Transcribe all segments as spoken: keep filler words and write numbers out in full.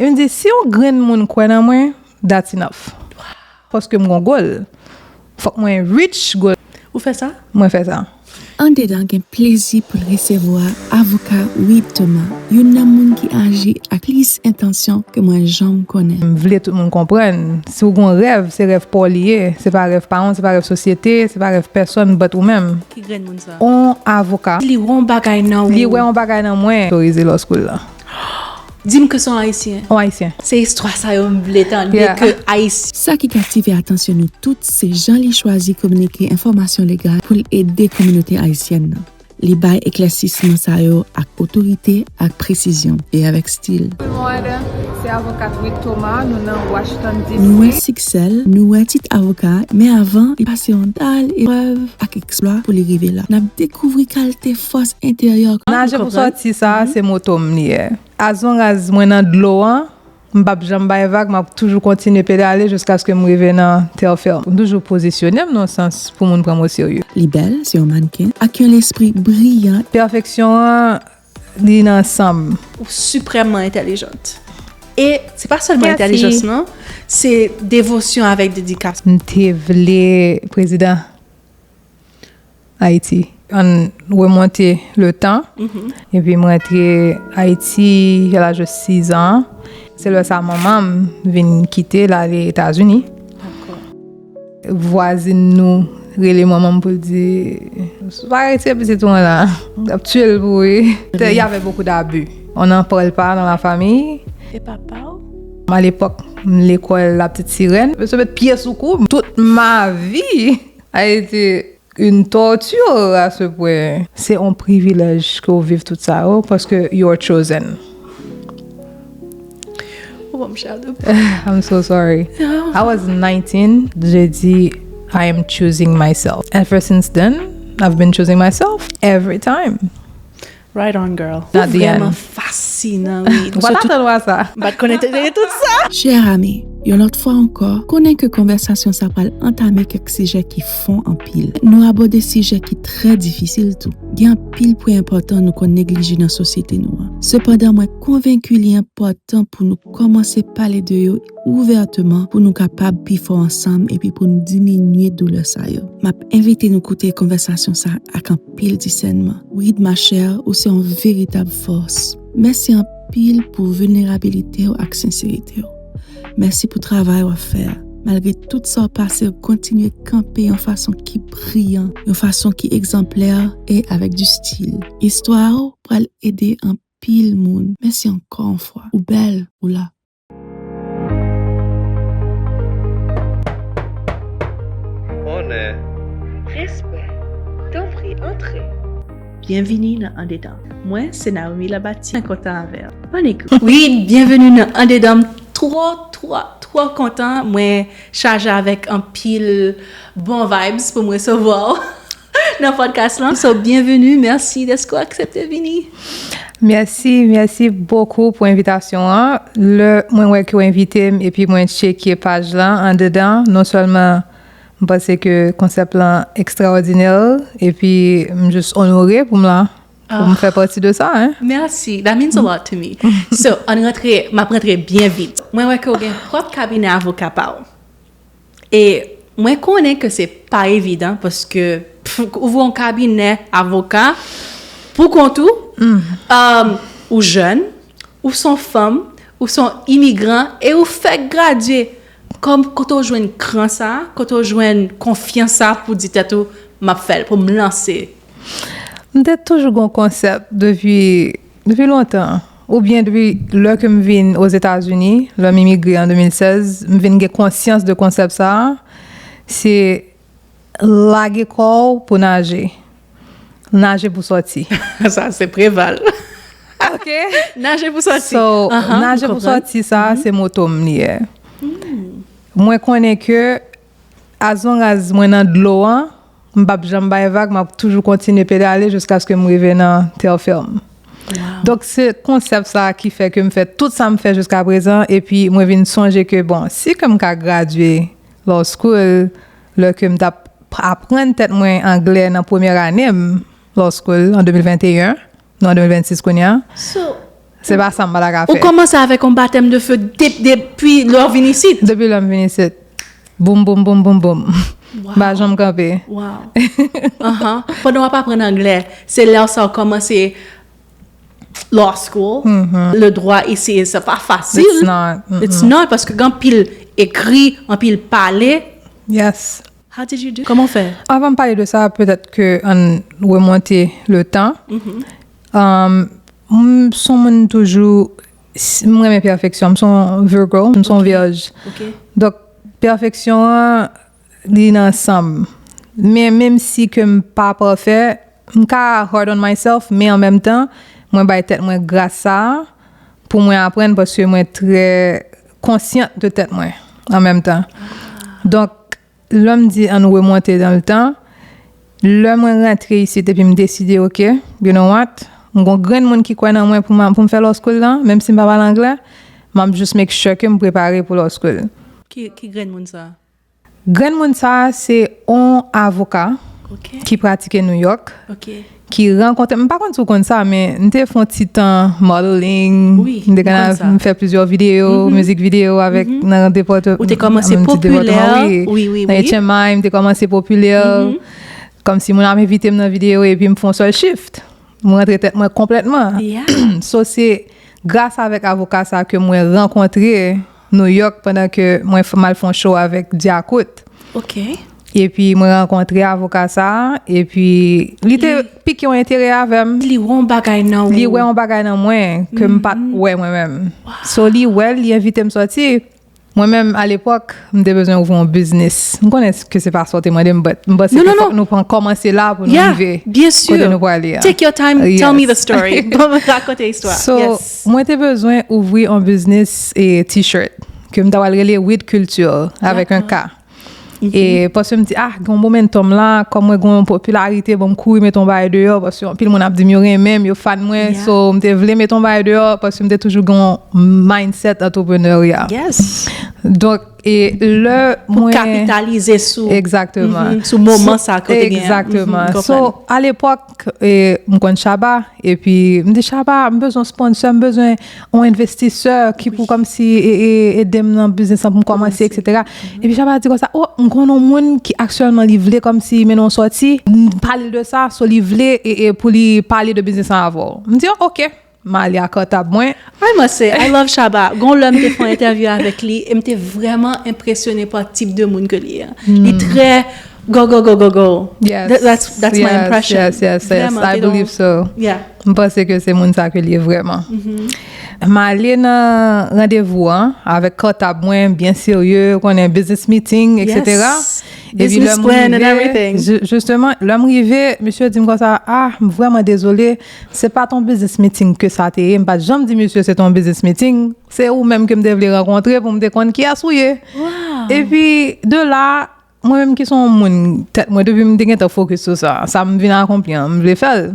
E m di, si yon grenn moun kwè nan mwen, that's enough. Paske m gon goal. Fòk mwen reach goal. Ou fè sa? Mwen fè sa. Andedan gen plezi pou l resevwa avoka Reed Thomas, youn nan moun ki aji ak plis entansyon ke mwen janm konnen. M vle tout moun konprann, si w gon rèv, se rèv pa w li ye, se pa rèv paran, se pa rèv sosyete, se pa rèv pèsonn, but ou menm. Ki grenn moun sa? On avoka. Li wè on bagay nan ou. Li wè on bagay nan mwen. Otorize law school la. Di m ke se yon Ayisyen. On Ayisyen. Se istwa sa yo m vle tande, yeah, ke Ayisyen. Sa ki kaptive atansyon nou tout, se jan li chwazi kominike enfòmasyon legal pou l ede kominote ayisyèn nan. Li bay eklèsisman sa yo ak otorite, ak presizyon, e avèk stil. Tout moun, se avoka Reed Thomas, nou nan Washington, D C. Nou wè siksè l, nou wè tit avoka, men avan, li pase yon dal eprèv ak eksplwa pou li rive la. N ap dekouvri kalite fòs enteryè. Naje pou sòti sa, se moto m li ye. As long as mwen nan dlo an, m p ap janm bay vag, m ap toujou kontinye pedale jiskaske m rive nan tè fèm. M toujou pozisyone m nan yon sans pou moun pran m oserye. Li bèl, se yon mannken, ak yon lespri briyan. Pèfeksyon an, li nan san m. Ou siprèmman entèlijant. E se pa sèlman entèlijans, non, se devosyon avèk dedikasyon. M te vle prezidan Ayiti. Ann remonte le tan. Epi m rantre Ayiti a laj de sis an. Se lè sa manman m vin kite l ale Etazini. Vwazin nou rele manman m pou l di, "Pa retire pitit ou an la, l ap tiye l pou ou." Il y avait beaucoup d'abus. On n'en parle pas dans la famille. E papa w? À l'époque, m lekòl La Petite Sirène. Yo met pye sou kou m. Toute ma vie a été une torture à ce point. Se yon privilèj ke w viv tout sa yo, paske you're chosen. Ou ban m chalè. I'm so sorry. I was nineteen, j'ai dit, "I am choosing myself." Ever since then, I've been choosing myself every time. Right on, girl. Ou vrèman fasinan, wi. Ou pa t atann w a sa. M pa t konnen te gen tout sa. Chè ami, yon lòt fwa ankò, konnen ke konvèsasyon sa pral antame kèk sijè ki fon anpil. Nou abòde sijè ki trè difisil tou. Gen anpil pwen enpòtan nou konn neglije nan sosyete nou an. Sepandan, mwen konvenki li enpòtan pou nou kòmanse pale de yo ouvèteman pou nou kapab pi fò ansanm epi pou nou diminye doulè sa yo. M ap envite nou koute konvèsasyon sa ak anpil disènman. Reed, ma chère, ou se yon veritab fòs. Mèsi anpil pou vilnerabilite w ak senserite w. Mèsi pou travay w ap fè a. Malgre tout sa w pase, w kontinye kanpe yon fason ki briyan, yon fason ki egzanplè e avèk du style. Istwa w pral ede anpil moun. Mèsi ankò yon fwa. Ou bèl, ou la. Onè. Respè. Tanpri, antre. Byenvini nan Andedan. Mwen, se Naomi Labati. Mwen kontan avè w. Ann ekoute. Wi, byenvini nan Andedan. M twò, twò, twò kontan. Mwen chaje avèk anpil bon vibes pou m resevwa w nan podcast lan. So, byenvini, mèsi dèske w aksepte vini. Mèsi, mèsi bokou pou envitasyon an. Lè mwen wè ke w envite m epi mwen tcheke paj lan andedan, non sèlman m panse ke konsèp lan ekstraòdinè, epi m jis onore pou m la, pou m fè pati de sa, hein. Mèsi, that means a lot to me. So, ann rantre, m ap rantre byen vit. Mwen wè ke w gen pwòp kabinè avoka pa w. E mwen konnen ke se pa evidan paske, pff, ouvri yon kabinè avoka pou kont ou, um, ou jèn, ou se yon fanm, ou se yon imigran, e ou fèk gradye. Kòm, kote w jwenn kran sa, kote w jwenn konfyans sa pou di tèt ou, "M ap fè l, pou m lanse"? M te toujou gen yon konsèp depi, depi lontan. Oubyen depi lè ke m vin Ozetazini, lè m imigre an de mil sèz, m vin gen konsyans de konsèp sa a. Se lage kò w pou naje. Naje pou sòti. Sa, se Preval. Ok? Naje pou sòti. So, naje pou sòti, sa, se moto m li ye. Mwen konnen ke, as long as mwen nan dlo an, m p ap janm bay vag, m ap toujou kontinye pedale jiskaske m rive nan tè fèm. Donk, se konsèp sa a ki fè ke m fè tout sa m fè jiskaprezan, epi mwen vin sonje ke, bon, si ke m ka gradye law school, lè ke m t ap aprann tèt mwen anglè nan premyè ane m law school an de mil venteyen, nou an de mil vennsis kounye a. So, Se pa sa m pa ta ka Ou fè. Kòmanse avèk yon batèm de fe de- depi lè w vin isit. Depi lè m vin isit. Boum, boum, boum, boum, boum. Wow. M pa janm kanpe. Wow. Uh-huh. Pandan w ap aprann anglè, se lè sa w kòmanse law school. Le droit ici, se pa fasil. It's not. Mm-mm. It's not, paske gen anpil ekri, anpil pale. Yes. How did you do? Kòman w fè? Avan m pale de sa, petèt ke ann remonte le tan. Um, m son moun toujou, si- m renmen pèfeksyon. M son Virgo, m son vyèj. Okay. Donk, pèfeksyon an, li nan san m. Men menm si ke m pa pafè, m ka hard on myself, men an menm tan, mwen bay tèt mwen gras sa a pou mwen aprann paske mwen trè konsyant de tèt mwen an menm tan. Donk, lè m di ann remonte nan le tan, lè mwen rantre isit epi m deside, ok, you know what, m gon grenn moun ki kwè nan mwen pou m, pou m fè law school lan, menm si m pa pale anglè, m ap just make sure ke m prepare pou law school. Ki, ki grenn moun sa? Grenn moun sa a se on avoka Okay. ki pratike New York, Okay. ki rankontre, m pa konn si w konn sa, men m te fè yon ti tan modeling, Wi, m te m konn konn sa. M fè plizyè videyo, mizik videyo avèk nan depòt. Ou te kòmanse Nan ti popilè, depatman, wi. wi, wi, Nan wi. H M I, m te kòmanse popilè. Kòmsi moun ap envite m nan videyo epi m fè yon sèl shift. Mwen rantre tèt mwen konplètman. Yeah. So se gras avèk avoka sa ke mwen rankontre New York pandan ke mwen f- m al fè yon show avèk Djakout. Okay. Epi mwen rankontre avoka sa, epi li te pike yon enterè avè m. Li wè yon bagay nan ou. Li wè yon bagay nan mwen ke m pa t wè mwen menm. So li wè l, li envite m sòti. Mwen menm, alepòk, m te bezwen ouvri yon biznis. M konnen ke se pa sa w te mande m, but m panse Non, ke non, fòk non. Nou pran kòmanse la pou nou Yeah, rive byen sir. Kote nou prale a. Take your time, tell me the Yes. Story. Ban mwen rakonte istwa. So, Yes. Mwen te bezwen ouvri yon biznis e t-shirt ke m ta pral rele Wid Culture avèk yon K. E paske m di, ah, gen yon momentum la, kòm mwen gen yon popilarite, bon, m kouri met yon bagay deyò, paske anpil moun ap di m yo renmen m, yo fan mwen, Yeah. So m te vle met yon bagay deyò, paske m te toujou gen yon mindset antrepreneurya. Yes. Donk, e lè Pou mwen kapitalize sou Exactement. Mhm, sou moman sa ke w te gen. Exactement. Mhm, m So, konprann. Alepòk, e, m konn Shabba, epi m di, Shabba, m bezwen yon sponsor, m bezwen yon envestisè ki pou kòmsi e, e, ede m nan biznis lan pou m kòmanse, et cetera. Epi Shabba di konsa, oh, m konn yon moun ki aktyèlman li vle kòmsi mennen yon sòti, m pale de sa, so li vle e, e pou li pale de biznis lan avè w. M di, oh, ok. M ale ak kòtab mwen. I must say, I love Shabba. Gon lè m te fè yon entèvyou avèk li e m te vrèman enpresyone pa tip de moun ke li ye. Li trè go, go, go, go, go. Yes. That- that's, that's my Yes, impression. Yes, yes, yes. Vrèman, I te don- believe so. Yeah. M panse ke se moun sa ke li ye vrèman. M ale nan randevou an avèk kòtab mwen byen serye, ou konnen business meeting, et cetera. Yes. Business plan and everything. Jisteman, lè m rive, misye di m konsa, ah, m vrèman dezole, se pa t yon business meeting ke sa te ye. M pa t janm di misye se t yon business meeting. Se ou menm ke m te vle rankontre pou m te konn kiyès ou ye. Wow. Epi, de la, mwen menm ki se yon moun, tèt mwen, depi m te gentan fokis sou sa, sa m vin akonpli an, m vle fè l.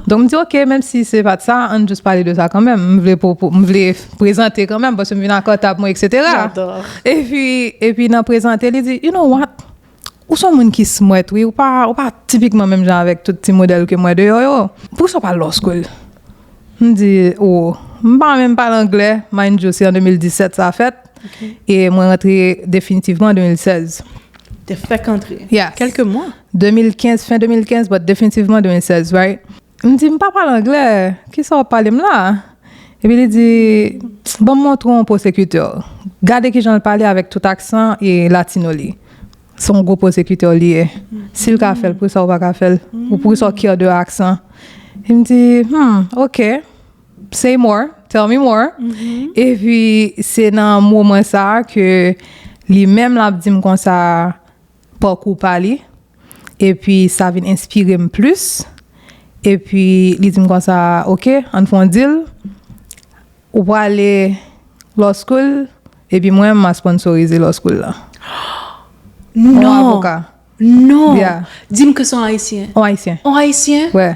Donk, m di, ok, menm si se pa t sa, ann jis pale de sa kanmenm. M vle, pwopo- m vle prezante kanmenm, paske m vin ak kòtab mwen, et cetera. J'adore. Epi, epi nan prezante, li di, you know what? Ou se yon moun ki smart, wi. Ou pa, ou pa tipikman menm jan avèk tout ti modèl ke m wè deyò yo. Poukisa w pa al law school? M di, oh, m pa menm pale anglè. Mind you, se an de mil disèt sa fèt. E mwen rantre definitivman an de mil sèz. Te fèk antre. Yes. Kèlke mwa. De mil kenz, fen de mil kenz, but definitivman de mil sèz, right? M di, m pa pale anglè. Kisa w ap pale m la? Epi li di, ban m montre w yon pwosekitè. Gade kijan l pale avèk tout aksan e latino li. Se yon gwo pwosekitè li ye. Si l ka fè l, poukisa w pa ka fè l? Ou poukisa w care de aksan? Li m di, hmm, ok. Say more, tell me more. Epi se nan moman sa a ke li menm l ap di m konsa pakou pa li. Epi sa vin enspire m plis. Epi li di m konsa, ok, ann fè yon deal. Ou prale law school, epi mwen, m a sponsorize law school la. Yon Non. Avoka. Non. Yeah. Di m ke se yon Ayisyen. Yon Ayisyen. Yon Ayisyen? Wè.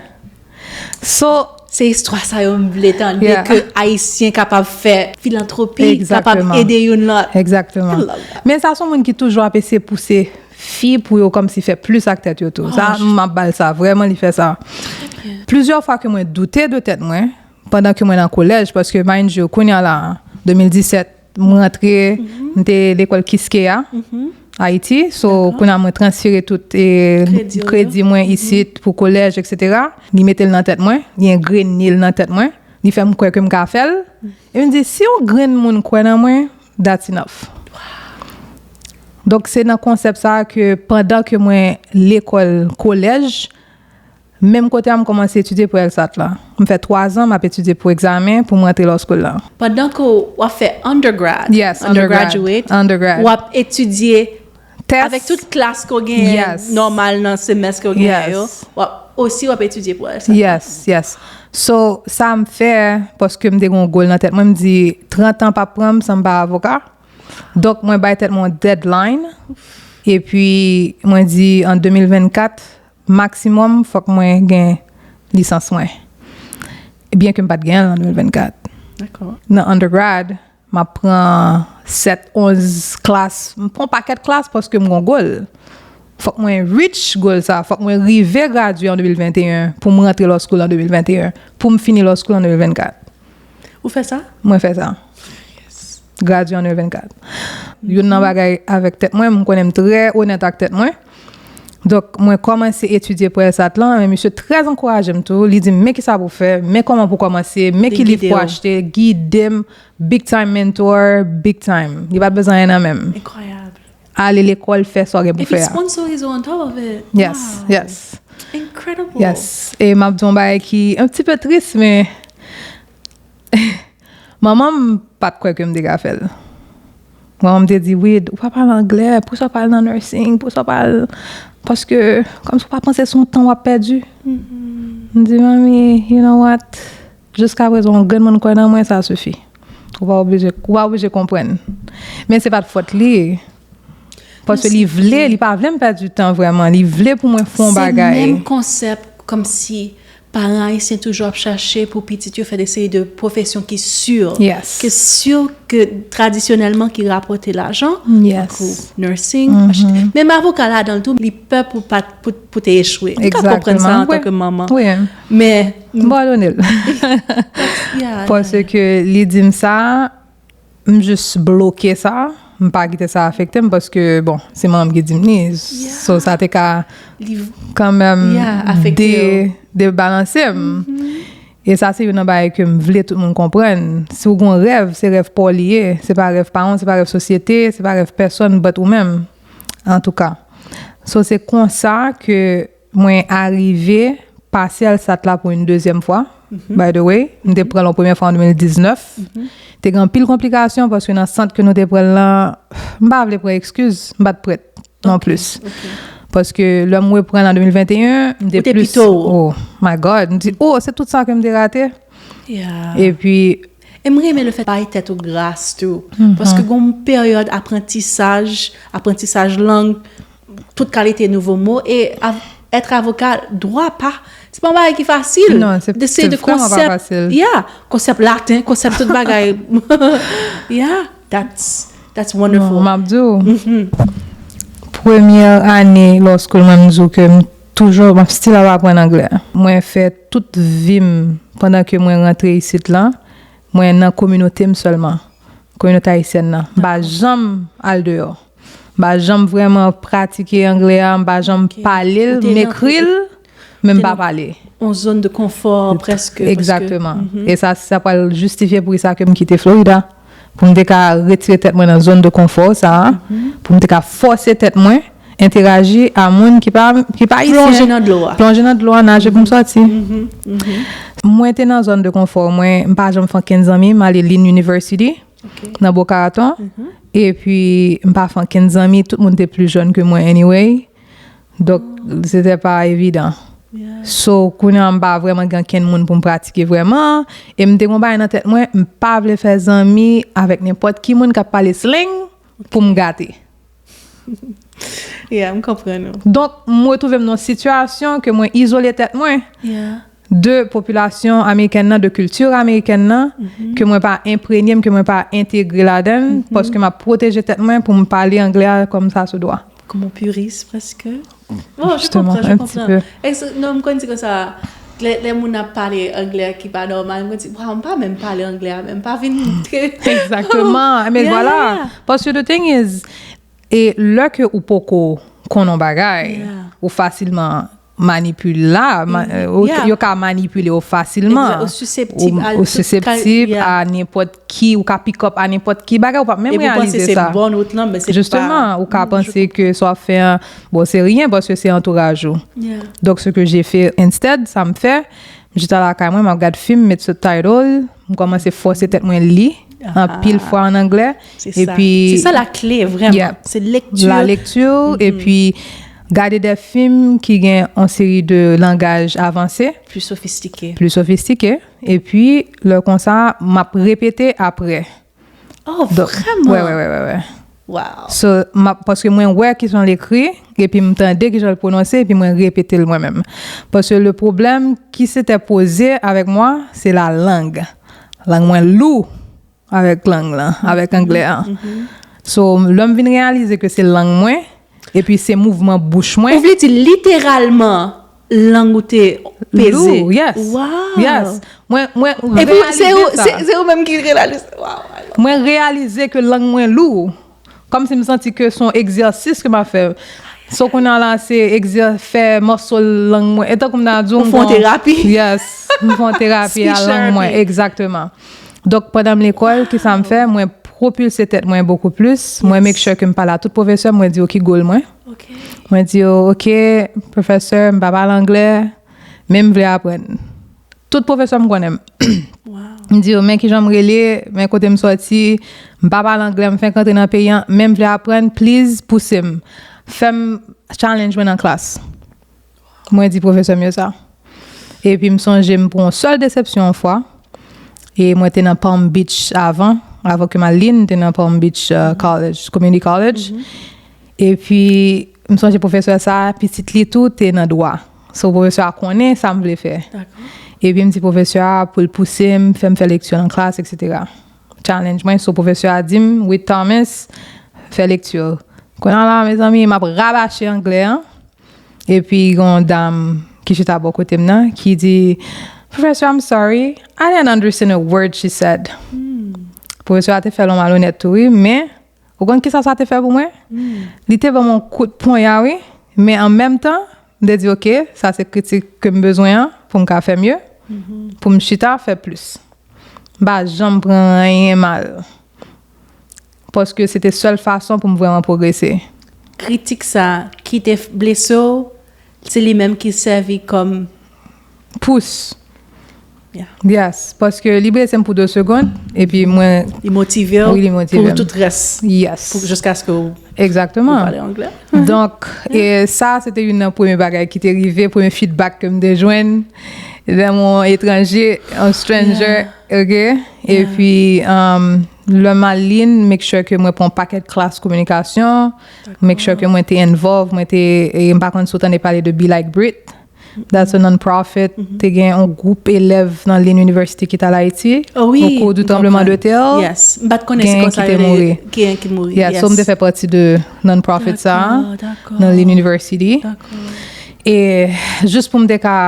So, Se istwa sa yo m vle tande, Yeah. ke Ayisyen kapab fè filantropi, kapab Exactement. Ede youn lòt. Exactement. I love that. Men sa se yon moun ki toujou ap eseye pouse fi pou yo kòmsi fè plis ak tèt yo tou. Sa, m ap ba l sa. Vrèman, li fè sa. Plizyè fwa ke mwen doute de tèt mwen, pandan ke mwen nan kolèj, paske mind you, kounye a la, de mil disèt, mwen rantre, m te lekòl Kiskeya, Ayiti. So, kounye a mwen transfere tout e, kredi mwen isit pou kolèj, et cetera. Li mete l nan tèt mwen, li engrene l nan tèt mwen, li fè m kwè ke m ka fè l. E m di, si yon grenn moun kwè nan mwen, that's enough. Donk, se nan konsèp sa a ke pandan ke mwen lekòl kolèj, menm kote a m kòmanse etidye pou LSAT la. M fè twa zan m ap etidye pou egzamen pou m rantre law school la. Pandan ke w ap fè undergrad, Yes, undergrad. Undergraduate, Undergrad. W ap etidye Test. Avèk tout klas ke w genyen Yes. nòmal nan semès ke w genyen yo, Yes. w ap osi w ap etidye pou LSAT. Yes, yes. So, sa m fè, paske m te gen yon goal nan tèt mwen, m di, trant an p ap pran m san m pa avoka. Donk, mwen bay tèt mwen yon deadline. Epi, mwen di, an de mil vennkat, maksimòm, fòk mwen gen lisans mwen. Byen ke m pa t genyen l an de mil vennkat. Dakò. Nan undergrad, m ap pran sèt, onz klas. M pran yon pakèt klas paske m gen yon goal. Fòk mwen reach goal sa. Fòk mwen rive gradye an de mil venteyen pou m rantre law school an de mil venteyen. Pou m fini law school an de mil vennkat. Ou fè sa? Mwen fè sa. Gradye an de mil vennkat. Youn nan bagay avèk tèt mwen, m konnen m trè onèt ak tèt mwen. Donk, mwen kòmanse etidye pou LSAT lan, men misye trè ankouraje m tou. Li di m, men kisa pou fè, men kòman pou kòmanse, men ki liv pou achte, gide m, big time mentor, big time. Li pa t bezwen anyen nan men m. Incroyable. Ale lekòl, fè sa w gen pou Epi fè a. Sponsorize on top of it. Yes, Wow. Yes. Incredible. Yes. E m ap di yon bagay ki un petit peu triste, men manman m pa t kwè ke m te ka fè l. Manman m te di, Wid, ou pa pale anglè, poukisa w pa al nan nursing, poukisa w pa al. Paske, kòmsi w pa panse se yon tan w ap pèdi. M di, Manmi, you know what? Jiskaprezan, yon grenn moun kwè nan mwen, sa sifi. Ou pa oblije, ou pa oblije konprann. Men se pa t fòt li. Paske li vle, li pa vle m pèdi tan vrèman. Li vle pou mwen fè yon bagay. Se menm konsèp kòmsi paran ayisyen toujou ap chache pou pitit yo fè de seri de pwofesyon ki si. Yes. Ki si ke tradisyonèlman ki rapòte lajan. Yes. Tankou nursing. Menm avoka ladan l tou, li pè pou pa pou, pou te echwe. Ou ka konprann sa Exactement. Antanke manman. Wi. Men M pardone l. Yeah, Paske li di m sa, m jis bloke sa. M pa kite sa afekte m paske, bon, se manman m ki di m li. So, sa te ka li kanmenm Yeah, afekte de, debalanse m. E sa se youn nan bagay ke m vle tout moun konprann. Si w gen yon rèv, se rèv pa w li ye. Se pa rèv paran w, se pa rèv sosyete, se pa rèv pèsonn, but ou menm. Antouka. So, se konsa ke mwen arive pase LSAT la pou yon dezyèm fwa. By the way, m te pran l yon premyè fwa an de mil diznèf. Te gen anpil konplikasyon paske nan sant ke nou te pran l lan, m pa vle pran ekskiz, m pa t prèt non plis. Paske lè m reprann an de mil venteyen, m te Ou te plis, pito wo. Oh my God, m di, oh, se tout sa ke m te rate. Yeah. Epi, E m renmen le fèt bay tèt ou gras tou. Paske gen yon peryòd aprantisaj, aprantisaj lang, tout kalite nouvo mo. E av- être avocat, dwa pa, se pa yon bagay ki fasil. Non, se- De seri se de vrèman pa konsèp. Fasil. Yeah, konsèp laten, konsèp tout bagay. Yeah, that's, that's wonderful. Non, m ap di w. Premyè ane law school mwen, m di w ke m toujou, m ap still ap aprann anglè. Mwen fè tout vi m pandan ke mwen rantre isit la, mwen nan kominote m sèlman. Kominote ayisyèn nan. M pa janm al deyò. M pa janm vrèman pratike anglè a, m pa janm pale l, Ou te m nan- ekri l, men m te pa nan- pale. Yon zòn de konfò prèske. Egzakteman. E sa, sa pral jistifye poukisa ke m kite Florida. Pou m te ka retire tèt mwen nan zòn de konfò sa a, pou m te ka fòse tèt mwen enteraji a moun ki pa, ki pa ayisyen. Plonje nan dlo a. Plonje nan dlo a, naje pou m sòti. Mwen te nan zòn de konfò mwen, m pa janm fè okenn zanmi, m ale Lynn University, nan Boca Raton. Epi, m pa fè okenn zanmi, tout moun te pli jèn ke mwen anyway. Donk, se te pa evidan. So, kounye a, m pa vrèman gen okenn moun pou m pratike vrèman. E m te gen yon bagay nan tèt mwen, m pa vle fè zanmi avèk nenpòt ki moun k ap pale slang pou m gate. Yeah, m konprann ou. Donk, m retwouve m nan yon sitiyasyon ke mwen izole tèt mwen Yeah. de popilasyon amerikèn nan, de kilti amerikèn nan, ke mwen pa enprenye m, ke mwen pa entegre ladan l, paske m ap pwoteje tèt mwen pou m pale anglè a kòm sa se dwa. Comme un puriste, presque. Bon, je Justement, comprends, je un petit comprends. peu. Ex- non, m konn di konsa, Lè, lè moun ap pale anglè ki pa nòmal, mwen di, "Waw, m pa menm pale anglè a, menm pa vin montre." Exactement. Men Yeah, voilà. Yeah. Parce que the thing is, e lè ke ou poko konn yon bagay, Yeah. ou fasilman manipilab, ma- euh, ou- Yeah. yo ka manipile ou fasilman. Exact. Ou susceptible Ou- à ou tout susceptible kal- yeah. à n'importe qui, ou ka pick up à n'importe qui bagay, ou pa menm Epi ou panse reyalize se sa. Bon wout lan, men se Justement, pa. Ou ka panse ke sa w ap fè an, bon, se ryen paske se antouraj ou. Yeah. Donc, ce que j'ai fait instead, sa m fè, m chita lakay mwen, m ap gad fim, met subtitle, m kòmanse fòse tèt mwen li, Ah. anpil fwa an anglè. Se sa. Epi, Se sa la kle, vrèman. Yeah. Se lekti. La lecture, epi gade de fim ki gen yon seri de langaj avanse, Pli sofistike. pli sofistike. Epi, lè konsa, m ap repete apre. Oh, Donc, vrèman? Wè, wè, wè, wè, wè. Wow. So, m ap- paske mwen wè kijan l ekri, epi m tande kijan l pwononse, epi mwen repete l mwen menm. Paske le problème qui s'était posé avec moi, c'est la langue. Lang mwen lou avèk lang lan, avèk anglè an. So, lè m vin reyalize ke se lang mwen, epi se mouvman bouch mwen. Ou vle di literalman lang ou te peze? Lou, yes. Wow. Yes. Mwen, mwen Epi se ou, reyalize sa. Se, se ou menm ki reyalize. Wow. Mwen reyalize ke lang mwen lou. Kòm si m santi ke se yon egzèsis ke m ap fè. So kounye a la, se egzè- fè mòso lang mwen. E tankou m ta di w, Ou fè yon terapi. Yes. M fè yon terapi a Speech lang mwen. Therapy. Exactement. Donk, pandan m lekòl, ki sa m fè? Mwen propulse tèt mwen beaucoup plus. Mwen make sure ke m pale a tout pwofesè, mwen di yo ki goal mwen. Ok. Mwen di yo, "Ok, pwofesè, m pa pale anglè, men m vle aprann." Tout pwofesè m konnen m. Wow. M di yo, "Men kijan m rele, men kote m sòti, m pa pale anglè, m fenk antre nan peyi an, men m vle aprann, please, pouse m. Fè m challenge mwen nan klas." Mwen di pwofesè m yo sa. Epi m sonje m pran yon sèl desepsyon yon fwa. E mwen te nan Palm Beach avan, avan ke m al Lynn, m te nan Palm Beach uh, College, Community College. Epi m sonje pwofesè sa, pitit li tou te nan dwa. So pwofesè a konnen sa m vle fè. Dakò. Epi m di pwofesè a pou l pouse m, fè m fè lekti nan klas, et cetera. Challenge mwen, so pwofesè a di m, "With Thomas, fè lekti." Kounye a la, mezanmi, m ap rabache anglè an. Epi gen yon dam ki chita bò kote m nan, ki di, "Professor, I'm sorry, I didn't understand a word she said." Pwofesè a te fè l yon malonèt tou, wi, men ou konn kisa sa te fè pou mwen? Li te ban m yon kout ponya, wi, men an menm tan, m te di, "Ok, sa se kritik ke m bezwen an pou m ka fè mye, pou m chita, fè plis." M pa janm pran anyen mal. Paske se te sèl fason pou m vrèman pwogrese. Kritik sa ki te blese w, se li menm ki sèvi kòm Pous. Yeah. Yes. Paske li blese m pou de segonn, epi mwen, Li motive w Wi, li motive pou m. Tout rès. Yes. Pou jiskaske w Exactement. Pale anglè. Donk, e sa, se te youn nan premye bagay ki te rive, premye feedback ke m te jwenn de yon etranje, yon stranger, ok? Epi, um, lè m al Lynn, make sure ke mwen pran pakèt klas kominikasyon, make sure ke mwen te involve, mwen te, e m pa konn si w tande pale de Be Like Brit. That's a non-profit. Te gen yon gwoup elèv nan Lynn University ki t al Ayiti, Oh, wi, au cours du m tremblement de konprann. terre. Yes. M pa t konnen se Gen konsa ki te yo mouri. Gen ki mouri. Yeah, so m te fè pati de non-profit sa. Dakò, dakò. Nan Lynn University. Dakò. E jis pou m te ka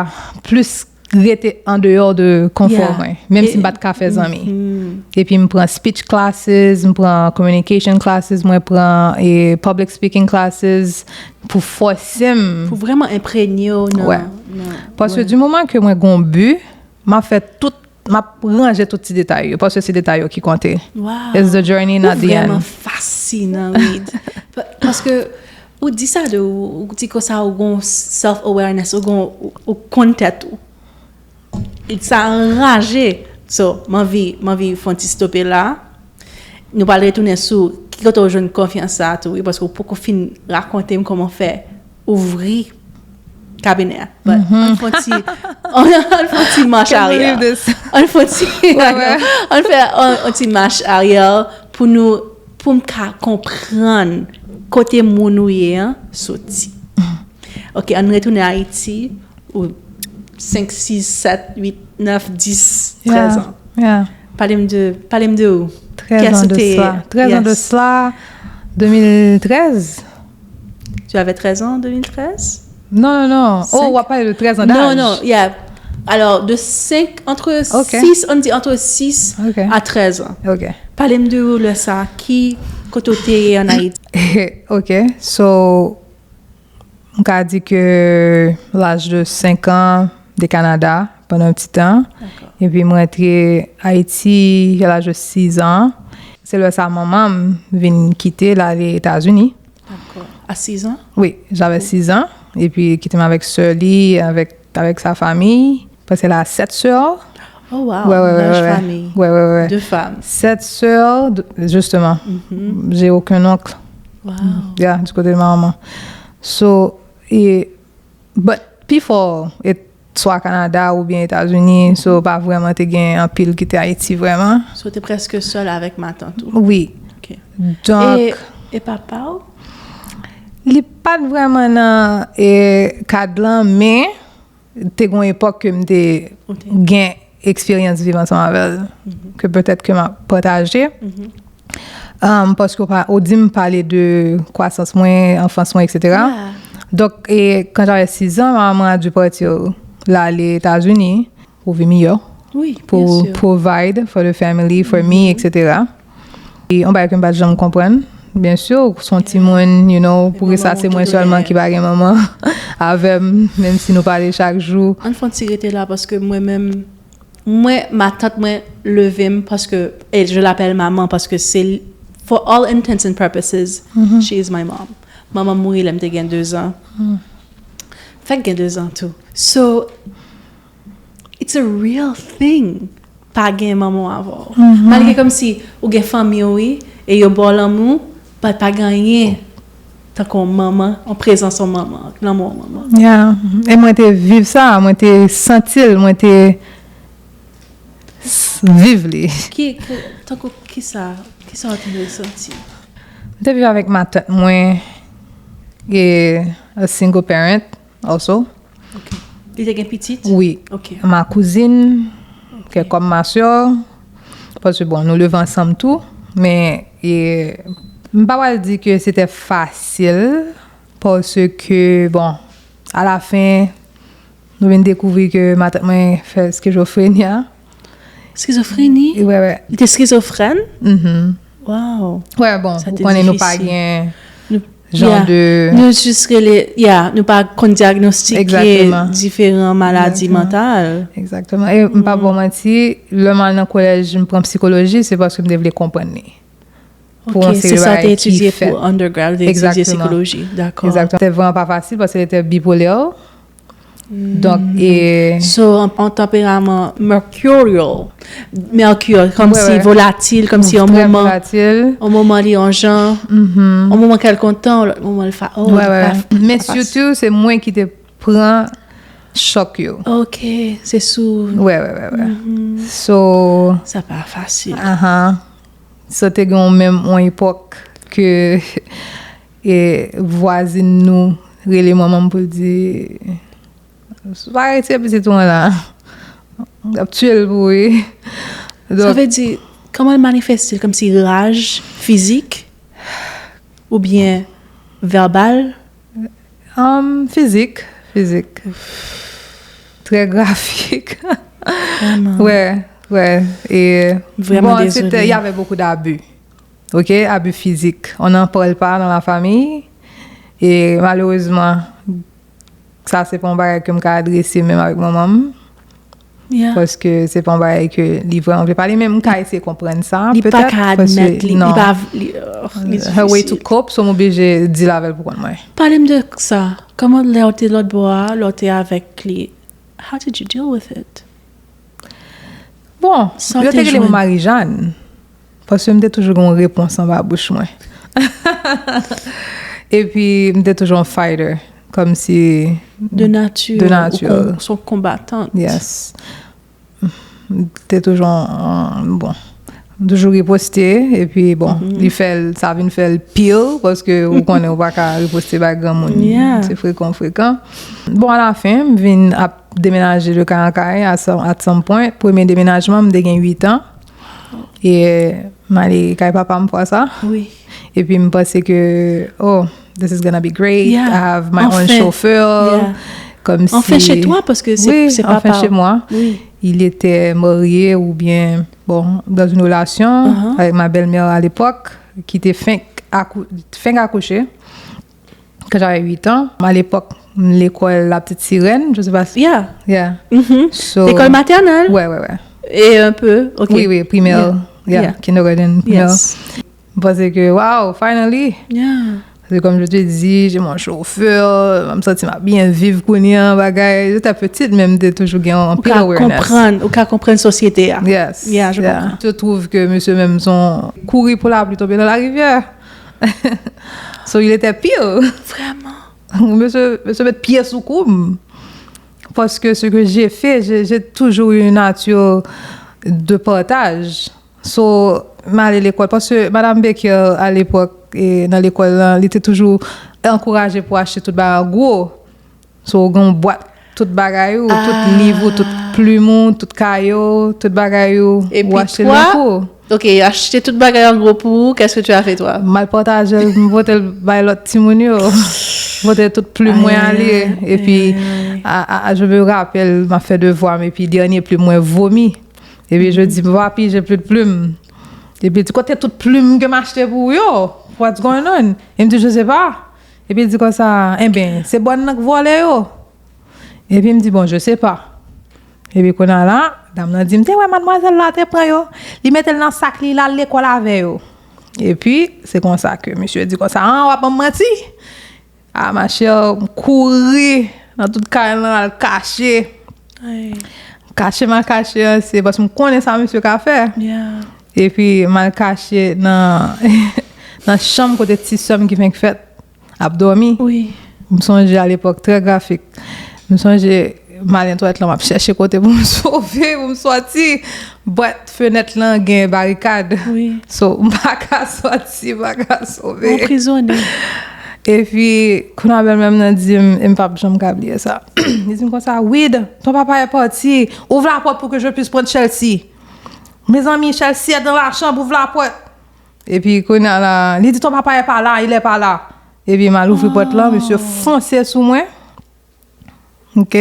plis rete an deyò de konfò Yeah. mwen, menm si m E- pa t ka fè zanmi. Mhm. Epi m pran speech classes, m pran communication classes, mwen pran e public speaking classes pou fòse m. Pou vrèman enprenye w nan, Wè. Nan, Paske wè. Du moment ke mwen gon bi, m ap fè tout, m ap ranje tout ti detay yo, paske se detay yo ki konte. Wow. It's the journey, not Ou the vrèman end. Fasinan, wi. Pa- Paske ou di sa de ou, ou di konsa ou gon self-awareness, ou gon, ou, ou konn tèt ou. Sa anraje. So, m anvi, m anvi fè yon ti stope la. Nou pral retounen sou ki kote ou jwenn konfyans sa a tou, wi, paske ou poko fin rakonte m kòman fè ouvri kabinè a. But ann fè yon ti, ann fè yon ti mach Can you aryè. Believe this? Ann fè yon ti, Wè, wè. Ann fè yon, yon ti mach aryè pou nou, pou m ka konprann kote moun ou ye an soti. Ok, ann retounen Ayiti, ou senk, sis, sèt, uit, nèf, dis, trèz an. Yeah. Pale m de, pale m de ou. Trèz an de cela. Trèz an de cela, deux mille treize. Tu avais treize ans en deux mille treize? Non, non, non. Oh, w ap pale de trèz an d'âge. Non, non, yeah. Alors, de cinq, entre Ok. six, on dit entre six Ok. à treize ans. Ok. Pale m de ou lè sa, ki kote w te ye an Ayiti? Ok, so, m ka di ke laj de senk an, de Kanada, pandan yon ti tan. Epi m rantre Ayiti a laj de sis an. Se lè sa manman m vin kite l ale Etazini. D'accord. À six ans? Wi, j'avais six ans. Epi kite m avèk sè li, avèk, avèk sa fami. Paske l a sèt sè. Oh wow, Ouais, ouais, ouais, large ouais, ouais. Famille. Ouais, ouais, ouais. Deux femmes. Sèt sè, d- justement. J'ai aucun oncle. Wow. Yeah, du côté de ma maman. So, e, but, pi fò, e, swa Kanada oubyen Etazini, so, pa vrèman te gen anpil ki te Ayiti vrèman. So, te preske sèl avèk matant ou. Wi. Ok. Donk, E, e papa w? Li pa t vrèman nan e, kad lan, men te gen yon epòk ke m te Ou te- gen eksperyans viv ansanm avè l, ke petèt ke m ap pataje. Um, paske w pa- ou di m pale de kwasans mwen, anfans mwen, et cetera. Yeah. Donk, e, quand j'avais six ans, maman a dû partir, l ale Etazini pou vi miyò, Oui, pou bien sûr. Provide for the family, for me, et cetera. E yon bagay ke m pa t janm konprann, byen si, se yon timoun, you know, pou Manman sa se ou mwen tout sèlman lè. Ki pa gen manman avè m, menm si nou pale chak jou. Ann fè yon ti rete la paske mwen menm, mwen, matant mwen leve m paske, et je l'appelle maman paske se, for all intents and purposes, she is my mom. Manman m mouri lè m te gen de zan. Fèk gen de zan tou. So, it's a real thing. Pa gen manman w avè w. Malgre kòmsi ou gen fanmi w, wi, e yo ba w lanmou, but pa gen anyen tankou yon manman, yon prezans yon manman, lanmou yon manman. Yeah. E mwen te viv sa, mwen te santi l, mwen te s- viv li. Ki, ki, tankou kisa, kisa w te resanti? Mwen te viv avèk matant mwen, e a single parent also. Li te gen pitit? Wi. Ok. Ma kouzin, ke kòm ma sè, paske bon, nou leve ansanm tou, men e, m pa pral di ke se te fasil, paske bon, alafen, nou vin dekouvri ke matant mwen fè skizofreni a. Skizofreni? Wè, wè. Li te skizofrèn? Mhm. Wow. Wè, bon, Sa ou te konnen nou pa difisil. Gen Nou, jan yeah. De Nou jis rele, yeah, nou pa konn dyagnostike Exactement. Diferan maladi Exactement. Mantal. Exactement. E m pa bon manti, lè m al nan kolèj, m pran psikoloji, se paske m te vle konprann li. Pou Ok, yon se seri sa te bagay ki etidye fèt. Pou undergrad, ou te etidye Exactement. Sikoloji. Dakò. Exactement. Te vrèman pa fasil paske li te bipolè. Donk, e So, an, an tanperaman mercurial. Mercure, kòmsi Wè, wè. Volatil, kòmsi yon Trè moman. Volatil. Yon moman li yon jan. Yon moman kèlkontan, lòt moman li fa. Oh, Wè, li wè, pa, wè. Men li pa sitou, se mwen ki te pran chòk yo. Ok, se sou. Wè, wè, wè, wè. So, Sa pa fasil. Ahan. So, te gen yon menm yon epòk ke e, vwazin nou rele manman m pou l di, "Pa retire pitit ou an la. L ap tiye l pou ou, wi." Sa Donk, vle di, kòman l manifeste l? Kòmsi raj fizik? Oubyen vèbal? um, fizik, fizik. Trè grafik. Vrèman. Wè, wè. E, Vrèman bon, dezole. C'était, il y avait beaucoup d'abus. Ok, abus physiques. On n'en parle pas dans la famille. E malerezman, sa se pa yon bagay ke m ka adrese menm avèk manman m. Yeah. Paske se pa yon bagay ke li vrèman vle pale. Men m ka eseye konprann sa. Li pa Petèt, ka paske admèt li. Li non. Pa, li, oh, li Her way to difisil. Cope, so m oblije di l avè l pou konn mwen. Pale m de sa. Kòman lè w te lòt bò a, lè w te avèk li? How did you deal with it? Bon, Sa yo te te rele mwen jwenn? Marijàn. Paske m te toujou gen yon repons anba bouch mwen. Epi, m te toujou yon fighter. Kòmsi De nati. De nati. Ou kon- se yon konbatan. Yes. M te toujou, euh, bon, m toujou riposte, epi bon, li fè l, sa vin fè l pi, paske ou konnen ou pa ka riposte bay granmoun. Yeah. Se frekan, frekan. Bon, alafen, m vin ap demenaje de kay an kay, at some, at some point. Premye demenajman, m te gen uit an. E m ale kay papa m fwa sa. Wi. Epi m panse ke, oh, this is gonna be great. Yeah. I have my own Anfen. Chauffeur. Yeah. Comme si... Enfin chez toi, parce que c'est... Oui, c'est pas enfin par... chez moi. Oui. Il était marié ou bien, bon, dans une relation avec ma belle-mère à l'époque, qui était fenk accou- fenk accouchée quand j'avais huit ans. À l'époque, l'école La Petite Sirène, je sais pas si... Yeah. Yeah. So, l'école maternelle. Ouais, ouais, ouais. Et un peu, ok. Oui, oui, primaire. Yeah. Yeah. Kindergarten, primaire. Yes. M panse ke, wow, finally. Yeah. Parce que comme je te dis, j'ai mon chauffeur, m santi m ap byen viv kounye a, bagay. J'étais petite, men m te toujou gen yon pil awareness. Ou ka konprann, ou ka konprann sosyete a. Yes. Yeah, je comprends. Je trouve que monsieur menm son kouri pou lapli tonbe nan larivyè. So, il était pire. Vraiment. Monsieur, monsieur met pye sou kou m. Parce que ce que j'ai fait, j'ai j'ai toujours eu une nature de partage. So, m ale lekòl, paske Madam Baker, alepòk, e, nan lekòl lan, li te toujou ankouraje pou achte tout bagay an gwo. So, ou gen yon bwat, tout bagay ou, tout liv ou, tout plim ou, tout kaye w, tout bagay ou, ou achte l nan kou. Ok, achte tout bagay an gwo pou ou, qu'est-ce que tu as fait, toi? M al pataje l, m pote l bay lòt timoun yo. M pote tout plim mwen ale, epi, a, a, a, je me rappelle, m ap fè devwa m, epi dènye plim mwen vomi. Epi je di, "Papi, j'ai plus de plumes." Epi l di, "Kote tout plim ke m achte pou ou yo? What's going on?" E m di, "Je sais pas." Epi l di konsa, "Enben, se bòn nan k vòlè yo." Epi m di, "Bon, je sais pas." Epi kounye a la, dam nan di m, "Te wè madmwazèl la te pran yo, li mete l nan sak li, l al lekòl avè yo." Epi, se konsa ke misye di konsa, "Ah, w ap ban m manti?" Ah, ma chère, m kouri nan tout kay lan, al kache. Kache m al kache an, se paske m konnen sa misye ka fè. Epi, m al kache nan, nan chanm kote ti sè m ki fenk fèt ap dòmi. M sonje alepòk, trè grafik. M sonje m ale nan twalèt lan, m ap chèche kote pou m sove, pou m sòti. But fenèt lan gen barikad. So, m pa ka sòti, m pa ka sove. Ou prizone. Epi, kounye a bèlmè m nan di m, e m p ap janm ka bliye sa. Li di m konsa, "Wid, ton papa est parti. Ouvre la porte pour que je puisse prendre Chelsea. Mes amis, Chelsea est dans la chambre, ouvre la porte." Epi, kounye a la, li di, "Ton papa est pas là, il est pas là." Epi, m al ouvri pòt lan, misye fonse sou mwen. Ok?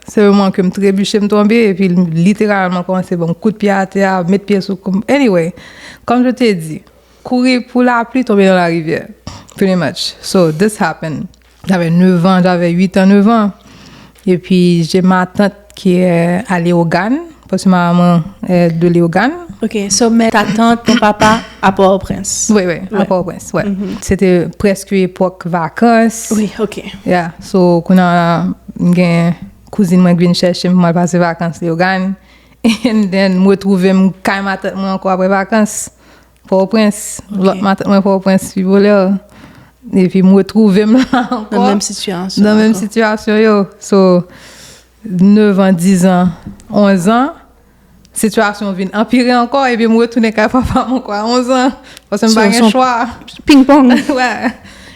Se moman ke m trebiche, m tonbe, epi l literalman kòmanse ban m kout pye atè a, met pye sou kou m. Anyway, comme je te dis, kouri pou lapli, tonbe nan larivyè. Pretty much. So, this happened. J'avais neuf ans, j'avais huit ans, neuf ans. Et puis, j'ai ma tante qui est à Léogâne, parce que ma maman est de Léogâne. Ok, so, mais ta tante, ton papa, à Port-au-Prince. Oui, oui, à Port-au-Prince, ouais. C'était presque époque vacances. Oui, ok. Yeah, so, kounye a, m gen kouzin mwen ki vin chèche m pou m al pase vakans Léogâne. And then, m retwouve m kay matant mwen ankò apre vakans. Pòtoprens. Lòt matant mwen Pòtoprens, Pibolè. Epi m retwouve m la ankò. Nan menm sitiyasyon yo. So, nev an, diz an, onz an, sitiyasyon vin anpire ankò, epi m retounen kay papa m ankò a onz an. Paske m pa gen chwa. Ping pong.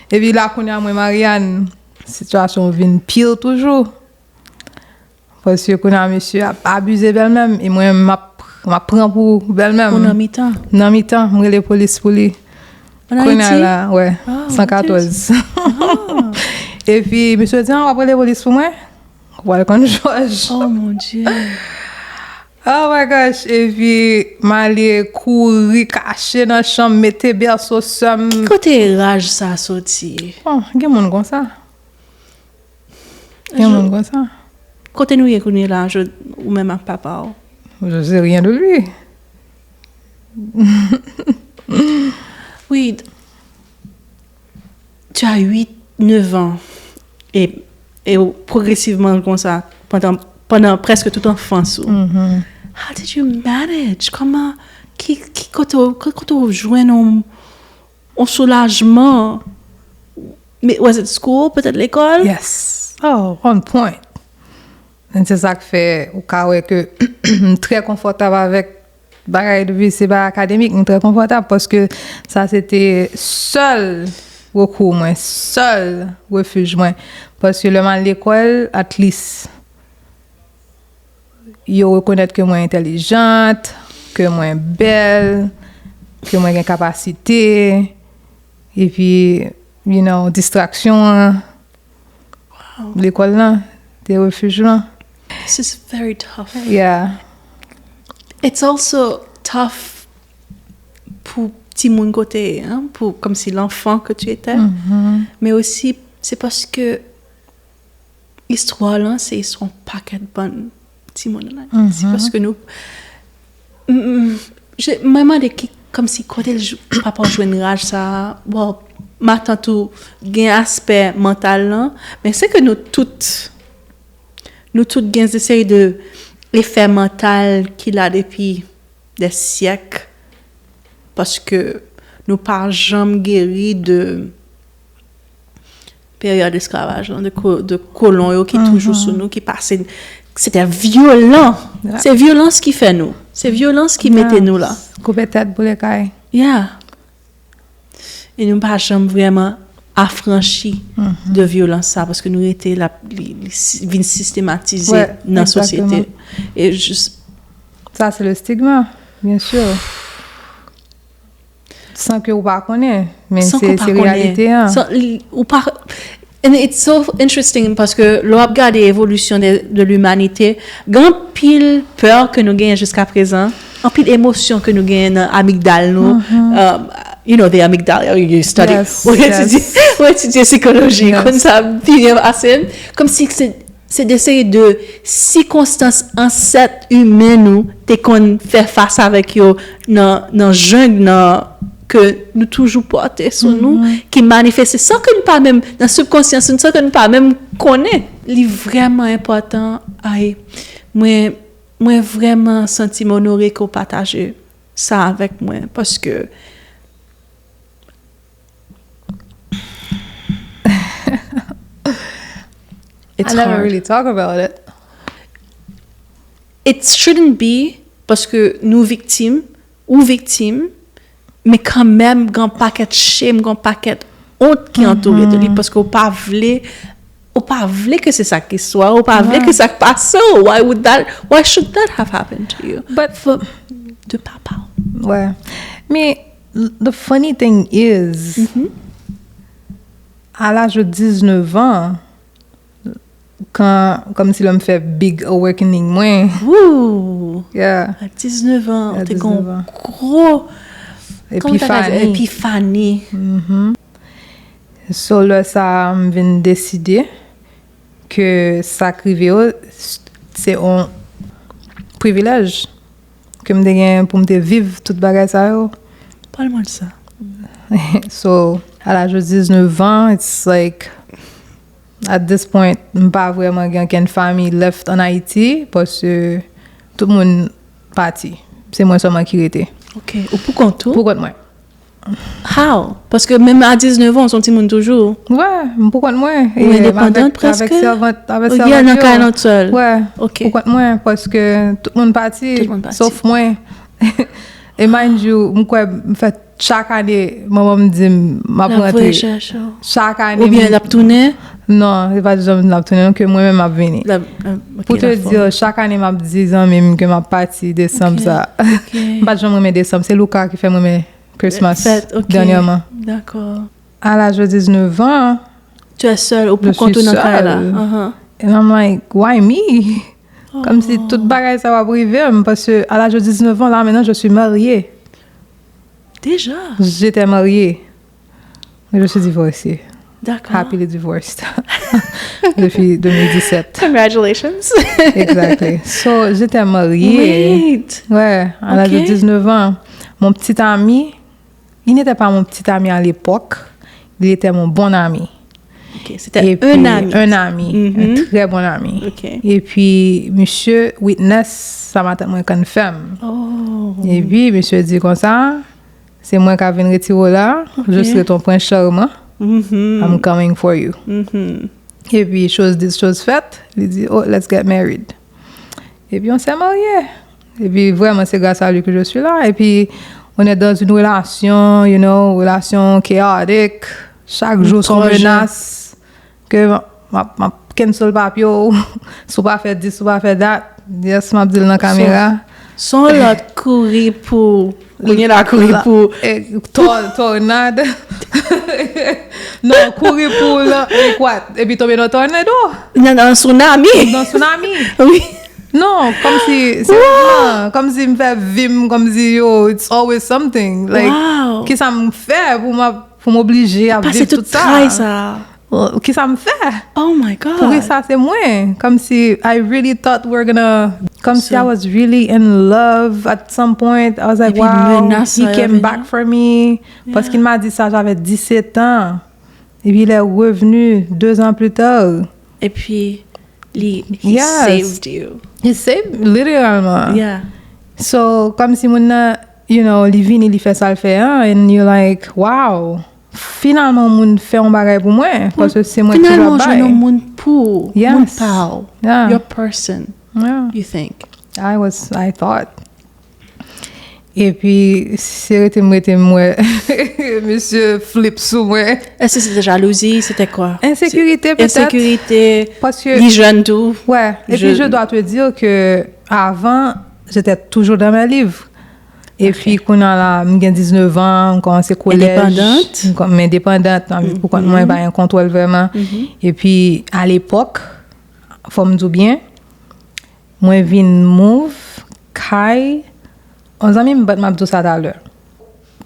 Epi la, kounye a, mwen, Mariane, sitiyasyon vin pire toujou. Paske kounye a, misye ap abize bèlmè m, e mwen, m ap, m ap pran pou bèlmè m. Ou nan mitan? Nan mitan, m rele polis pou li. Kounye a la, wè, san katòz. Epi, misye di, "Ah, w ap rele polis pou mwen? W al konn jòj." Oh, mon Dieu. Oh my gosh. Epi, m ale kouri, kache nan chanm, mete bèso sè m. Ki kote raj sa soti? Bon, gen moun konsa. Gen moun konsa. Kote nou ye kounye la, ou menm ak papa w? Je sais rien de lui. Oui, tu as huit, neuf ans. E, e progresivman konsa, pandan, pandan prèske tout anfans ou. How did you manage? Kòman, ki, ki kote, ki kote w jwenn yon yon soulajman. Men, was it school? Petèt lekòl? Yes. Oh, on point. And se sa k fè ou ka wè ke m trè konfòtab avèk bagay depi se bagay akademik, m trè konfòtab paske sa se te sèl rekou mwen, sèl refij mwen. Paske lè m al lekòl, at least, yo rekonèt ke mwen entèlijant, ke mwen bèl, ke mwen gen kapasite, epi, you know, distraksyon an, lekòl lan, de refij lan. This is very tough. Yeah. It's also tough pou timoun kote, hein, pou comme si l'enfant que tu étais, men osi se paske istwa lan se istwa yon pakèt bann timoun an Ayiti. Paske nou m- m- je- mwen mande ki comme si kote l jou- papa w jwenn raj sa a. Bon, matant ou gen aspè mantal lan, men se ke nou tout nou tout gen se seri de efè mantal ki la depi de syèk, paske nou pa janm geri de peryòd esklavaj lan, de, ko, de kolon yo ki toujou sou nou, ki pase se te vyolan. Se vyolans ki fè nou, se vyolans ki mete nou la. Koupe tèt, boule kay. Yeah. E nou pa janm vrèman afranchi de vyolans sa, paske nou rete la li, li si- vin sistematize Ouais, nan sosyete. Exactement. E jis Sa se le stigma, bien sûr. San ke ou pa konnen, men san ke se ou pa se konnen reyalite an. San- li- ou pa and it's so interesting paske lè w ap gade evolisyon de, de limanite, gen anpil pè ke nou genyen jiska prezan, anpil emosyon ke nou genyen nan amigdal nou, um, you know, the amygdala, you study, Yes, ou etidye, yes. Ou etidye sikoloji, Yes. Konn sa pi byen pase m, kòm si se se de seri de sikonstans ansèt imen nou te konn fè fas avèk yo nan, nan jeng nan ke nou toujou pòte sou nou, ki manifeste san ke nou pa menm, nan sibkonsyans nou, san ke nou pa menm konnen. Li vrèman enpòtan, ay, mwen, mwen vrèman santi m onore ke w pataje sa avèk mwen, paske I never really talk about it. It shouldn't be, paske nou viktim, ou viktim, men kanmenm gen pakèt shame, gen pakèt ont ki antoure de li, paske ou pa vle ou pa vle ke se sa ki swa, ou pa vle ke sa k pase w. Why would that, why should that have happened to you? But De papa. Ouais. Men the funny thing is, à l'âge de dix-neuf ans, kan, kòm si lè m fè big awakening mwen. Woo! Yeah. A diznèf an, À ou te gen dix-neuf yon ans. Gwo, kòman ta ka di, Epiphany. Epiphany. So lè sa a, m vin deside ke sa k rive yo, se yon privilèj ke m te gen pou m te viv tout bagay sa yo. Pale mwen de sa. So, à l'âge de dix-neuf ans, it's like, at this point, m pa vrèman gen okenn fanmi left an Ayiti, paske tout moun pati. Se mwen sèlman ki rete. Ok, ou pou kont ou? Pou kont mwen. How? Paske menm a diznèf an, ou se yon timoun toujou. Ouais, m pou kont mwen. Ou endepandant Avèk, avèk prèske? sèvant, avèk Ou sèvant nan yo. Kay Lòt sèl? Ouais, Ok. Pou kont mwen, paske tout moun pati, Tout moun pati. Sof mwen. E mind you, m kwè m fè chak ane, manman m di m, m ap L ap voye rantre. chèche w. Chak ane. Oubyen l ap tounen? Non, se pa di zanmi l ap tounen, non, ke mwen menm m ap vini. L ap, l ap, ok, Pou te l ap di, chak ane m ap di zanmi m ke m ap pati desanm Ok, sa. ok. M pa t janm renmen desanm. Se Louka ki fè m renmen Christmas Fèt, ok. dènyèman. Dakò. À l'âge de dix-neuf ans, Tu es seule, ou je pou kont ou suis nan kay la. seule. Ahan. And I'm like, why me? Comme si tout bagay sa va arriver, parce que à l'âge de dix-neuf ans, là, maintenant, je suis mariée. Déjà? J'étais mariée. Mais je suis divorcée. D'accord. Happily divorced. Depuis deux mille dix-sept. Congratulations. Exactly. So, j'étais mariée. Wait. Ouais, à l'âge de Ok. dix-neuf ans. Mon petit ami, il n'était pas mon petit ami à l'époque. Il était mon bon ami. Ok, c'était Et puis, un ami. Un ami, Mhm. Un très bon ami. Ok. Et puis, monsieur witness, sa matant mwen konn fè m. Oh. Et puis, monsieur dit comme ça, c'est moi qui viens retirer là, Ok. je serai ton prince charmant, Mhm. I'm coming for you. Mhm. Et puis, chose dite, chose faite, il dit, oh, let's get married. Et puis, on s'est mariés. Et puis, vraiment, c'est grâce à lui que je suis là. Et puis, on est dans une relation, you know, relation chaotique. Chaque jour, son Trop jeune. Menace. Ke m ap, m ap cancel papye w. Si w pa fè this, si w pa fè that. Yes, m ap di l nan kamera. Son lòt kouri pou, kounye la kouri pou. Eh, tor- tornade. Non, kouri pou lan, e kwat, epi tonbe nan tònado. Nan, nan tsunami. Nan tsunami. Wi. Non, kòmsi, serezman, kòmsi m fè vi m, kòmsi yo, it's always something. Like, Wow. Kisa m fè pou m ap, pou m oblije ap Pase viv tout tout sa? Tray sa. Kisa m fè? Oh my God. Poukisa se mwen? Kòmsi, I really thought we were gonna, kòmsi I was really in love at some point. I was like, Epi wow, menas he sa yo came vini. Back for me. Parce qu'il m'a dit ça, j'avais dix-sept ans. Epi il est revenu deux ans plus tard. Epi, li, he Yes. saved you. He saved, littéralement. Yeah. So, kòmsi moun nan, you know, li vini, li fè sa l fè an, and you like, wow, finalman, moun fè yon bagay pou mwen, paske se mwen ki Finalman, dwe jwenn yon bay. Moun pou, Yes. Moun pa w, Yeah. Your person, Yeah. You think. I was, I thought. Epi, se rete m rete m wè, misye flip sou mwen. Èske se te jalouzi? Se te kwa? Ensekirite, petèt. Ensekirite. Paske Li jèn tou. Ouais, et puis je dois te dire que avant, j'étais toujours dans mes livres. Epi kounye a la, m gen diznèf an, m kòmanse kolèj. Endépendante. M kòm endépendante, m ap viv pou kont mwen, pa gen kontwòl vrèman. Epi alepòk, fò m di w byen, mwen vin move kay yon zanmi m, but m ap di w sa talè.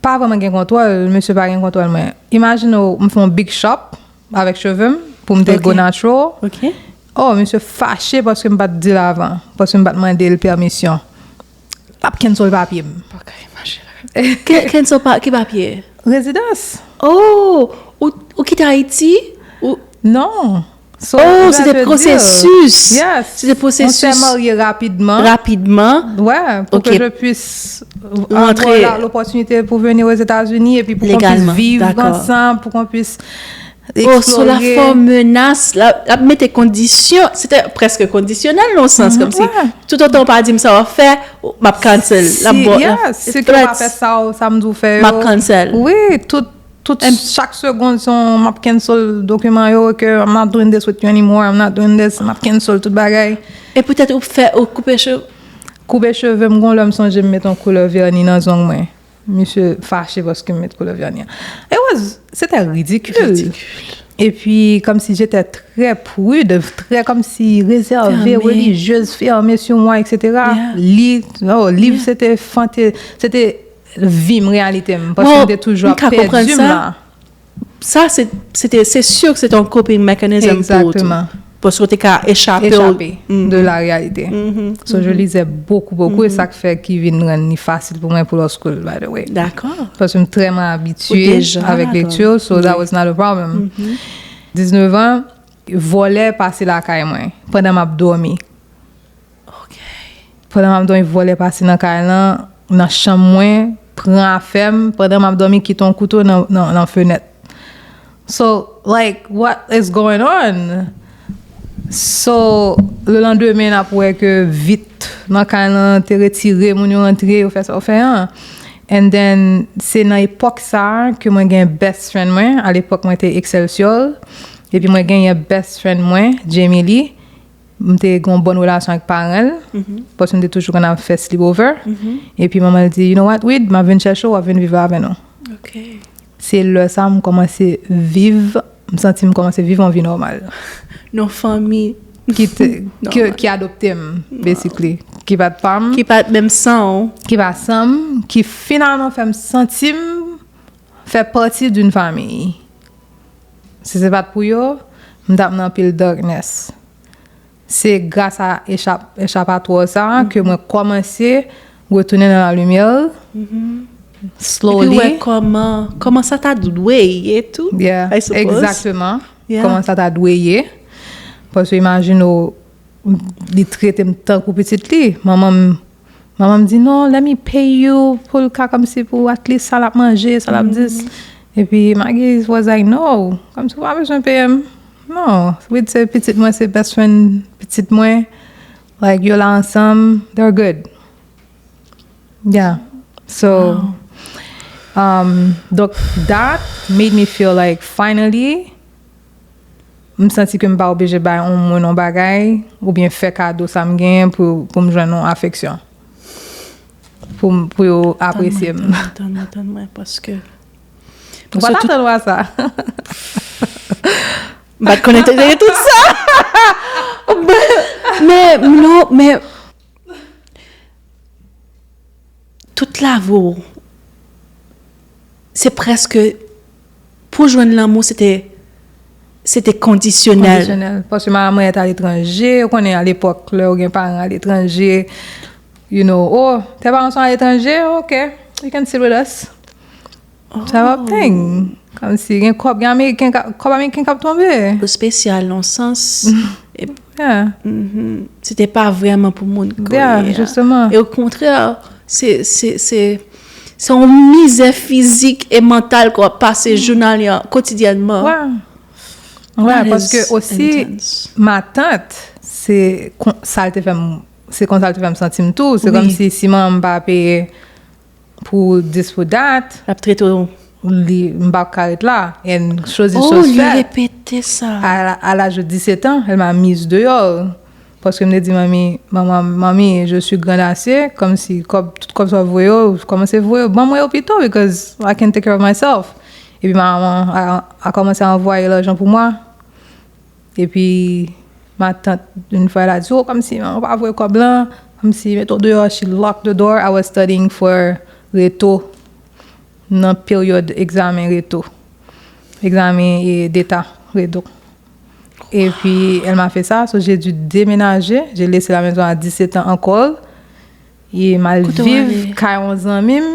Pa vrèman gen kontwòl, mesye pa gen kontwòl mwen. Imajine w, m fè yon big shop avèk cheve m pou m te Ok. Go Natural. Ok. Oh, misye fache paske m pa t di l avan, paske m pa t mande l pèmisyon. L ap cancel papye m. Ke- Cancel pa, ki papye? Rezidans. Oh, ou, ou kite Ayiti? Ou, Non. So, oh, je se te te di, pwosesis. Yes. Se te pwosesis. On s'est marié rapidement. Rapidman. Ouais, pour Ok. que je puisse Rentrer. Avoir la- l'opportunité pour venir aux États-Unis et puis pour qu'on puisse Légalement, vivre d'accord. Ensemble, pour qu'on puisse Oh, sou la explorer. Fòm menas, la, la mete kondisyon, se te prèske kondisyonèl nan sans, Mhm, kòmsi ouais. Tout otan w pa di m sa w ap fè, m ap cancel. L ap Si, bon, yes, si ke w pa fè sa, w- sa m di w fè m ap yo. Cancel. Oui, tout, tout, chak segonn se yon m ap cancel dokiman yo, ke I'm not doing this with you anymore, I'm not doing this, m ap cancel tout bagay. E poutèt ou fè, ou koupe cheve. Koupe cheve m, gon lè m sonje m met yon koulè vèni nan zong mwen. Misye fache paske m met koulè vèni an. It was, c'était ridicule. Ridicule. Et puis, comme si j'étais très prude, très comme si réservée, Fermée. Religieuse, fermée sur moi, et cetera. Yeah. Li, oh, liv, c'était fanté, c'était vi m, réalité m. Paske Wow, m te toujou m ka konprann pèdi m sa. La. Sa, se, se te, se si ke se te yon coping mechanism pou ou tou. Exactement. Paske w te ka echape. Échappé de la réalité. So, je lisais beaucoup, beaucoup, et ça fait ki vin rann li fasil pou mwen pou law school, by the way. Dakò. Parce que je suis très Ou habituée déjà avec d'accord. Lecture, so that was not a problem. Diznèf an, vòlè pase lakay mwen pandan m ap dòmi. Ok. Pandan m ap dòmi, vòlè pase nan kay lan, nan chanm mwen, pran afè m, pandan m ap dòmi, kite yon kouto nan, nan, nan fenèt. So, like, what is going on? So, le lendemain, n ap wè ke vit nan kay lan te retire, moun yo rantre, yo fè sa yo fè an. And then, se nan epòk sa a ke mwen gen best friend mwen. A lepòk, mwen te Excelsior. Epi mwen genyen best friend mwen, Jamie Lee. M te gen yon bòn relasyon ak paran l, paske m te toujou konn ap fè sleepover. Epi manman l di, you know what, Wid, m ap vin chèche w, w ap vin viv avè nou. Ok. Se lè sa a m kòmanse viv, m santi m kòmanse viv yon vi nòmal. Non, fanmi. Ki te, ki, ki adopte m, basically. Ki pa t pa m, Ki pa t menm san w. Ki pa san m, ki finalman fè m santi m fè pati d'une famille. Si se pa t pou yo, m t ap nan anpil darkness. Se gras a echap, echapatwa sa a ke mwen kòmanse retounen nan lalimyè. Slowly. Epi wè kòman, kòman sa ta dwe ye tou. Yeah, I suppose. Exactement. Yeah. Kòman sa ta dwe ye. Paske imajine w, li trete m tankou pitit li. Manman m, manman m di, non, let me pay you pou l ka kòmsi pou at least sa l ap manje, sa l ap dis. Epi Maggie was like, no, kòmsi w pa bezwen peye m. Non, Wid se pitit mwen, se best friend pitit mwen. Like, yo la ansanm, they're good. Yeah. So, um, donk, that made me feel like finally, m santi ke m pa oblije bay yon moun yon bagay, oubyen fè kado sa m genyen pou, pou m jwenn yon afeksyon. Pou, m- pou yo apresye m. Tann mwen, tann mwen, paske Ou pa t atann w a sa. M pa t konnen te gen tout sa. Men, men, non, men, tout lavi w, se prèske, pou jwenn lanmou, se te, se te kondisyonèl. Kondisyonèl. Paske manman mwen te aletranje, ou konnen alepòk, lè ou gen paran aletranje, you know, oh, tes parents sont à l'étranger, ok, you can sit with us. Sa va peng. Kòmsi gen kòb, gen ameriken, ka- kòb ameriken k ap tonbe. Espesyal, nan sans. E- Yeah. Mhm. Se te pa vrèman pou moun kre Yeah, a. Justement. E okontrè, se, se, se, se yon mizè fizik e mantal ke w ap pase jounalye, kotidyènman. Ouais. Ouais, That paske is osi, intense. Matant, se kon- sa l te fè m, se konsa l te fè m santi m tou. Se Wi. Kòmsi si manman m pa peye pou dis pou dat, L ap trete w. Li, m p ap ka ret la. And chose is Oh, chose li faite. Repete sa. À, à l'âge de dix-sept ans, elle m'a mise dehors. Paske m te di manmi, manman, manmi, je suis grande assez, kòmsi kòb, tout kòb sa w voye yo, kòmanse voye yo, ban mwen yo pito, because I can take care of myself. Epi manman a, a kòmanse anvoye lajan pou mwen. Epi matant, yon fwa, l a di, oh, kòmsi manman pa voye kòb lan, kòmsi mete w deyò, she locked the door. I was studying for reto, nan peryòd egzamen reto, egzamen e, deta reto. Et puis, elle m'a fait ça, so j'ai dû déménager, j'ai laissé la maison à dix-sept ans encore. E m al Kote w viv ale? Kay yon zanmi m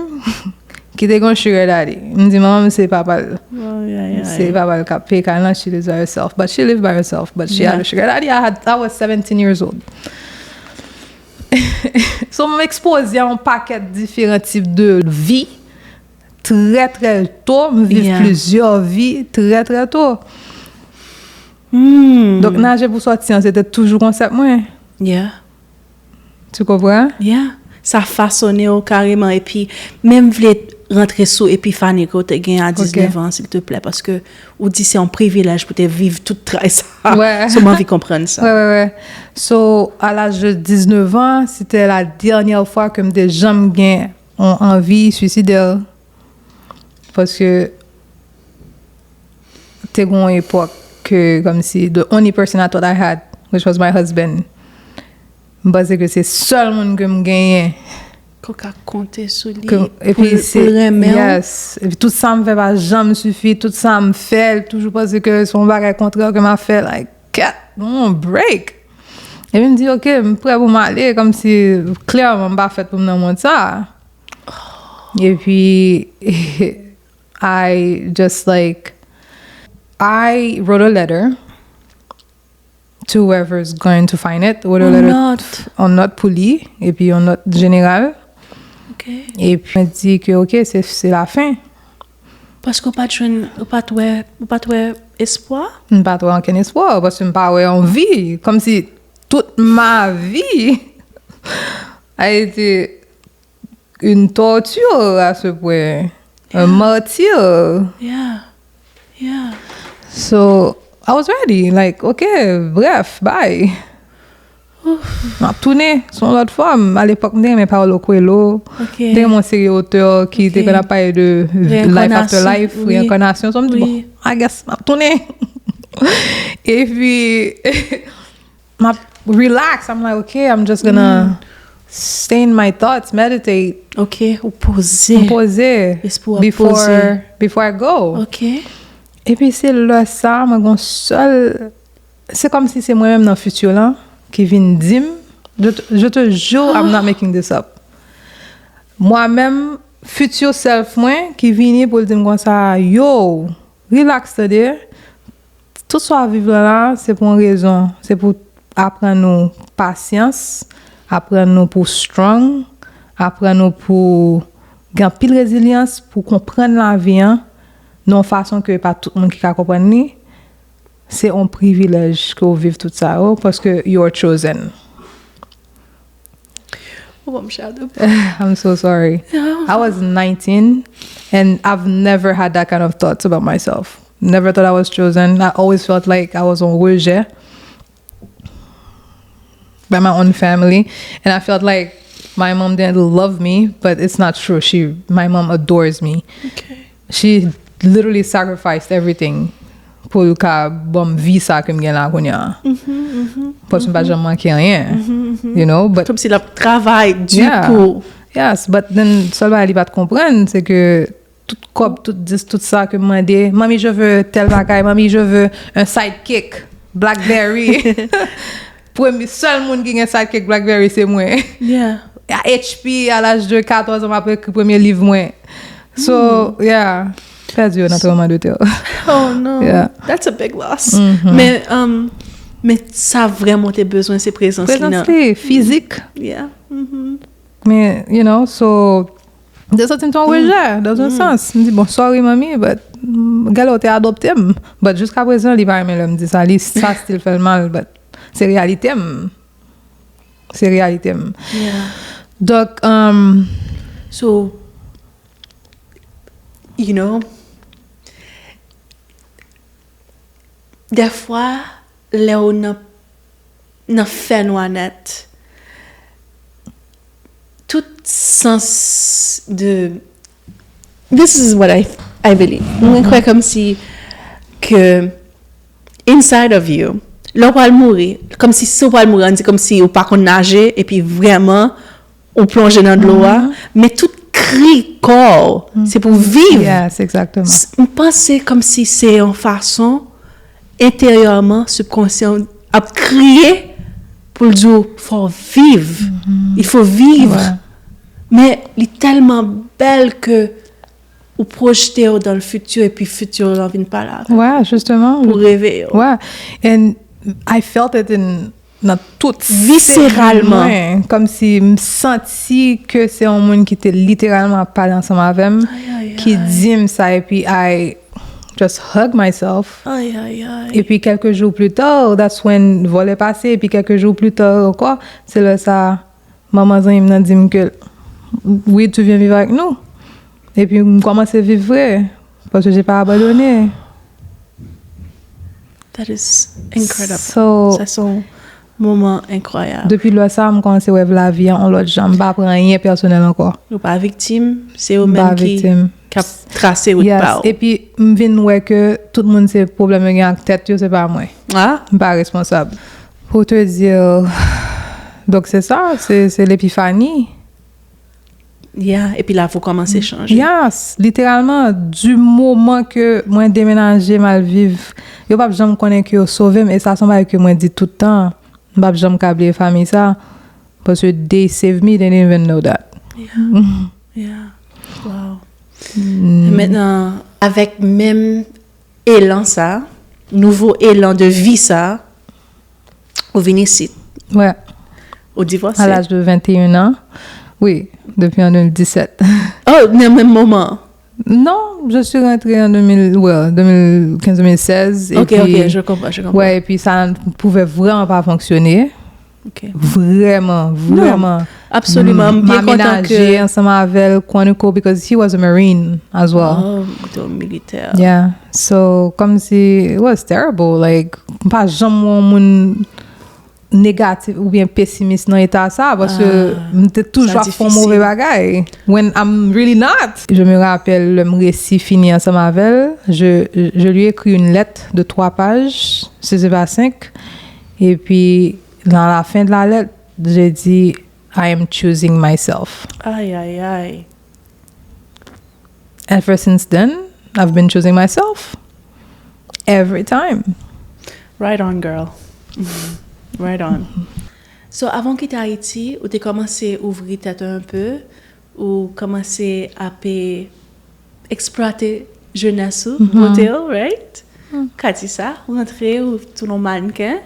ki te gen yon sugar daddy. M di manman m se papa l. Ay, ay, ay. Se papa l k ap peye kay lan, she lives by herself. But she lived by herself, but she had Yeah. a sugar daddy. I had, I was seventeen years old. So, m ekspoze a yon pakèt diferan tip de vi trè, trè to. M viv Yeah. plizyè vi trè, trè to. Hmm. Donk, naje pou sòti an, se te toujou konsèp mwen. Yeah. Tu comprends? Yeah. Sa fasone w kareman. Epi, menm vle rantre sou epifani ke w te gen a Ok. diznèf an, silteplè, paske ou di se yon privilèj pou te viv tout tray sa. Ouais. So, m anvi konprann sa. Ouais, ouais, ouais. So, à l'âge de dix-neuf ans, c'était la dernière fois que m te janm gen yon anvi suicidal. Paske te gen yon epòk ke, kòmsi, the only person I thought I had, which was my husband. M panse ke se sèl moun ke m genyen. Ke w ka konte sou li Ke, pou, epi l- se, pou l renmen w. Yes. Epi tout sa m fè pa janm sifi, tout sa m fè, l toujou panse ke se yon bagay kontrè ke m ap fè, like, kat, m on break. Epi m di, ok, m prè pou m ale, kòmsi, klèman, m pa fèt pou m nan mond sa. Epi, I just, like, I wrote a letter to whoever's going to find it, wrote a Yon letter, nòt. Yon nòt pou li, epi yon nòt jeneral. Ok. Epi mwen di ke, ok, se, se lafen. Paske w pa t jwenn, ou pa t wè, ou pa t wè espwa? M pa t wè okenn espwa, paske m pa wè yon vi. Kòmsi toute ma vie a été une torture à ce point. Un Yeah. martyr. Yeah. Yeah. So, I was ready. Like, ok, bref, bye. M ap tounen, se yon lòt fòm. A lepòk, m te renmen Paulo Coelho. Ok. M te renmen yon seri otè ki te Yeah. konn ap pale de life after Reincarnation, life, wi. Reincarnation. So, m di, Wi. bon, I guess, m ap tounen. Epi, m ap relax. I'm like, ok, I'm just gonna stay in my thoughts, meditate. Ok, ou poze. M poze Espri w ap before, poze. Before I go. Ok. Epi se lè sa, mwen gen yon sèl, se kòmsi se mwen menm nan fiti lan ki vin di m, je te, je te jure, I'm not making this up. Mwen menm, future self mwen ki vini pou l di m konsa, yo, relax tande. Tout sa w ap viv lan la, se pou yon rezon. Se pou aprann ou pasyans, aprann ou pou strong, aprann ou pou gen anpil rezilyans, pou konprann lavi an nan yon fason ke pa tout moun ki ka konprann li. Se yon privilèj ke w viv tout sa yo, paske you are chosen. Ou ban m chade. I'm so sorry. I was nineteen and I've never had that kind of thoughts about myself. Never thought I was chosen. I always felt like I was on rejet by my own family. And I felt like my mom didn't love me, but it's not true. She, my mom adores me. Okay. She literally sacrificed everything pou l ka ban m vi sa ke m gen la kounye a. Paske m pa janm manke anyen. You know, but Kòmsi l ap travay di Yeah. pou. Yes, but then sèl bagay li pa t konprann, se ke tout kòb, tout dis, tout sa ke m mande, mami, je veux tel bagay, mami, je veux un sidekick, Blackberry. Premye, sèl moun ki gen sidekick Blackberry, se mwen. Yeah. A H P, a laj de katòz an, m ap ekri premye liv mwen. So, yeah. Pèdi yo nan tranblemanntè. Oh no. Yeah. That's a big loss. Men, um, men sa vrèman te bezwen se prezans li nan. Prezans li, fizik. Yeah. Mhm. Men, you know, so, de soti m te yon rejè, dans un sens. M di, bon, sorry, mami, but, mm, gèlè ou te adopte m. But, jiska prezan, li pa renmen lè m di sa. Li, sa still fè l mal, but, se reyalite m. Se reyalite m. Yeah. Donk, um, So, you know, dèfwa, lè w nan, nan fènwa nèt, tout sans de. This is what I, I believe. Mwen kwè kòmsi ke inside of you, lè w pral mouri, kòmsi si w pral mouri, ann di kòmsi ou pa konn naje, epi vrèman, ou plonje nan dlo a, men tout kri kò w, se pou viv. Yes, exactement. M panse kòmsi se yon fason enteryèman, sibkonsyan ap kriye pou l di w fò w viv. Il faut vivre. Ouais. Men li tèlman bèl ke ou pwojte w dans le futur epi futur lan vin pale avè w Ouais, justement. Pou reveye w. Ouais. And I felt it in nan tout Viscéralement. Mwen, kòmsi m santi ke se yon moun ki te literalman ap pale ansanm avè m, Ay, ay, ki ay. Di m sa, epi I just hug myself. Ay, ay, ay. Epi kèlke jou pli ta, that's when vòlè pase, epi kèlke jou pli ta ankò, se lè sa, manman zanmi m nan di m ke, wi, tu viens vivre avec nous. Epi m kòmanse viv vre, paske j'ai pas abandonné. That is incredible. So, Sa se yon moman enkwayab. Depi lè sa, m kòmanse wè lavi a yon lòt jan. M pa pran anyen pèsonèl ankò. Ou pa viktim, se yo M pa menm ki, viktim. K ap trase wout Yes, pa w. Epi m vin wè ke tout moun se pwoblèm yo gen ak tèt yo, se pa mwen. Ah, M pa responsab. Pour te dire, donk se sa, se se lepifani. Yeah, epi lavi w kòmanse chanje. Yes, literalman, di moman ke mwen demenaje, m al viv, yo p ap janm konnen ke yo sove m, e sa se yon bagay ke mwen di tout tan, m p ap janm ka bliye fanmi sa, paske they save me, they didn't even know that. Yeah. Wow. Mentnan, avèk menm elan sa, nouvo elan de vi sa, ou vin isit. Ouais. Ou divòse. À l'âge de vingt et un ans. Oui, depuis en deux mille dix-sept. Oh, nan menm moman. Non, je suis rentrée en deux mille, well, deux mille quinze, deux mille seize. Ok, et puis, ok, je comprends, je comprends. Ouais, et puis ça ne pouvait vraiment pas fonctionner. Ok. Vrèman, vrèman. Absolument, m byen kontan ke amenaje ansanm avè l, Quantico, because he was a Marine as well. Oh, m te yon militè. Yeah. So, kòmsi, it was terrible. Like, m pa janm wè yon moun negatif oubyen pesimis nan eta sa, paske Ah, m te toujou sa ap fè yon difisil. Move bagay when I'm really not. Je me rappelle, lè m resi fini ansanm avè l, je, je lui écris une lettre de trois pages, si c'est pas cinq, et puis, dans la fin de la lettre, je dis, I am choosing myself. Ay, ay, ay. Ever since then, I've been choosing myself. Every time. Right on, girl. Right on. So, avan w kite Ayiti, ou te kòmanse ouvri tèt ou un peu, ou kòmanse ap eksplwate jenès ou, bote w, right? Ka di sa, ou rantre, ou tounen yon mannken.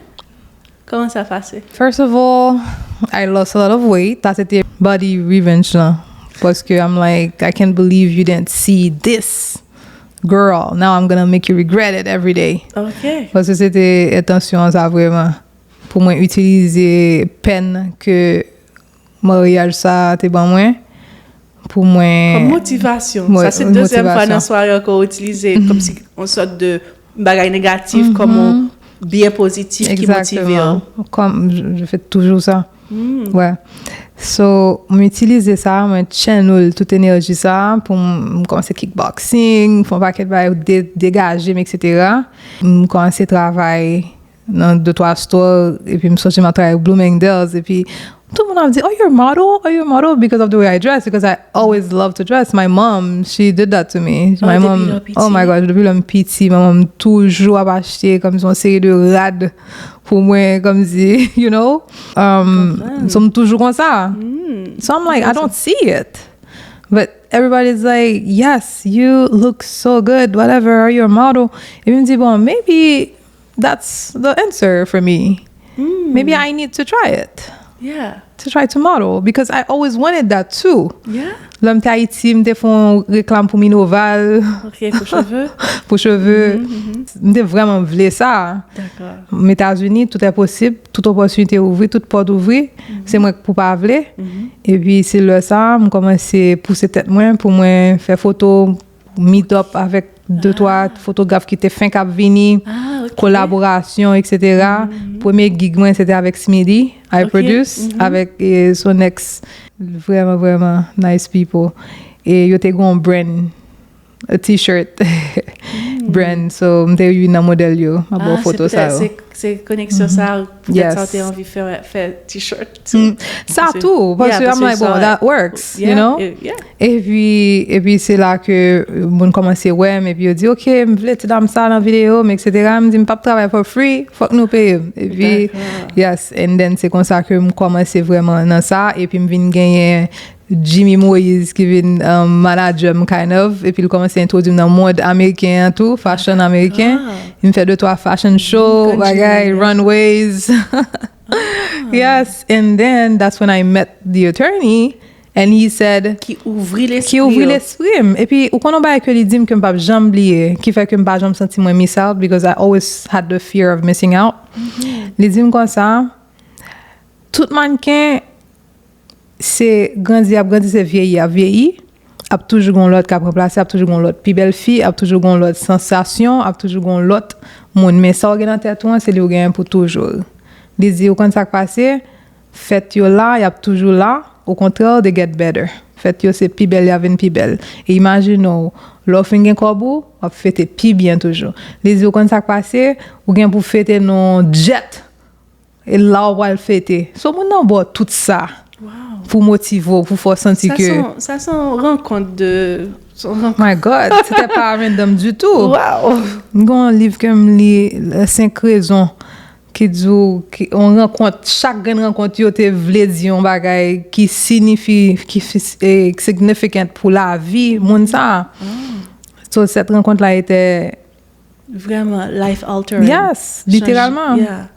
Kòman sa pase? First of all, I lost a lot of weight. Sa se te body revenge lan. Paske I'm like, I can't believe you didn't see this. Girl, now I'm gonna make you regret it every day. Ok. Paske se te entansyon an sa vrèman. Pou mwen itilize pèn ke maryaj sa te ban mwen. Pou mwen. Kòm motivasyon. Ouais, Sa se dezyèm fwa motivasyon. Nan sware an ke w itilize kòmsi yon sòt de bagay negatif, kòm yon biyè pozitif ki motive w. Exactement. Comme je, je fais toujours ça. Wè. So, m itilize sa, mwen channel tout enèji sa pou m, m kòmanse kickboxing, fè yon pakèt bagay, de, degaje m, et cetera. M kòmanse travay nan de twa store, epi m sonje m ap travay Bloomingdale's, epi tout moun ap di, "Oh, you're a model? Oh, you're a model?" Because of the way I dress, because I always love to dress. My mom, she did that to me. My mom, oh my gosh, depi lè m piti, manman m toujou ap achte kòmsi yon seri de rad pou mwen, kòmsi, you know. Um, so m toujou konsa. So I'm like, I don't see it. But everybody's like, "Yes, you look so good, whatever, you're a model." Epi m di, "Bon, maybe that's the answer for me. Maybe I need to try it." Yeah. To try to model because I always wanted that too. Yeah. Lè m te Ayiti, m te fè yon reklam pou Minoval. Ok, pou cheve. Pou cheve. M te vrèman vle sa. Dakò. M Etazini, tout est possible, tout opòtinite ouvri, tout pòt ouvri. Se mwen k pou pa vle. Epi se lè sa, m kòmanse pouse tèt mwen pou mwen fè foto, meet up avèk de twa fotograf ki te fenk ap vini, Ah, ok. Kolaborasyon, et cetera. Premye gig mwen, se te avèk Smitty, I Ok. Produce, avèk eh, Sonex. Vrèman, vrèman nice people. E yo te gen yon brand, a t-shirt brand. So, m te youn nan modèl yo. M ap ba w foto sa yo. Se koneksyon sa, poutèt sa, ou te Yes. anvi fè, fè t-shirt. Mm, sa tou, paske I'm like, "Bon, that works, you know?" Epi, epi se la ke moun kòmanse wè m, epi yo di, "Ok, m vle ti dam sa nan videyo m, et cetera." M di, "M p ap travay for free, fòk nou peye m." Epi, yes, and then se konsa ke m kòmanse vrèman nan sa, epi m vin genyen Jimmy Moïse ki vin um, manager m, kind of, epi l kòmanse entwodui m nan mòd ameriken an tou, fashion ameriken. M fè de twa fashion show, bagay, runways. Yes, and then that's when I met the attorney, and he said, Ki ouvri ki ouvri lespri. Lespri m. Epi, ou konnen yon bagay ke li di m ke m p ap janm bliye, ki fè ke m pa janm santi mwen miss out, because I always had the fear of missing out. Li di m konsa, tout mannken, se grandi ap grandi, se vyeyi ap vyeyi, ap toujou gen yon lòt k ap ranplase, ap toujou gen yon lòt pi bèl fi, ap toujou gen yon lòt sansasyon, ap toujou gen yon lòt moun. Men sa w gen nan tèt ou an, se li w genyen pou toujou. Li di, ou konn sa k pase? Fèt yo la, y ap toujou la. Okontrè, they get better. Fèt yo se pi bèl, y ap vin pi bèl. E imajine w, lè w fin gen kòb ou, w ap fete pi byen toujou. Li di, ou konn sa k pase? Ou gen pou fete nan yon jet. E la w pral fete. So, moun nan ba w tout sa pou motive w, pou fè w santi ke. Sa se yon rankont de. My God, se te pa random ditou. Wow! M gen yon liv ke m li, Les Cinq Raisons, ki di w, yon rankont, chak grenn rankont yo te vle di yon bagay ki signifi, ki significant pou lavi moun sa. So, cette rencontre-là était Vraiment life altering. Yes, littéralement. Yeah.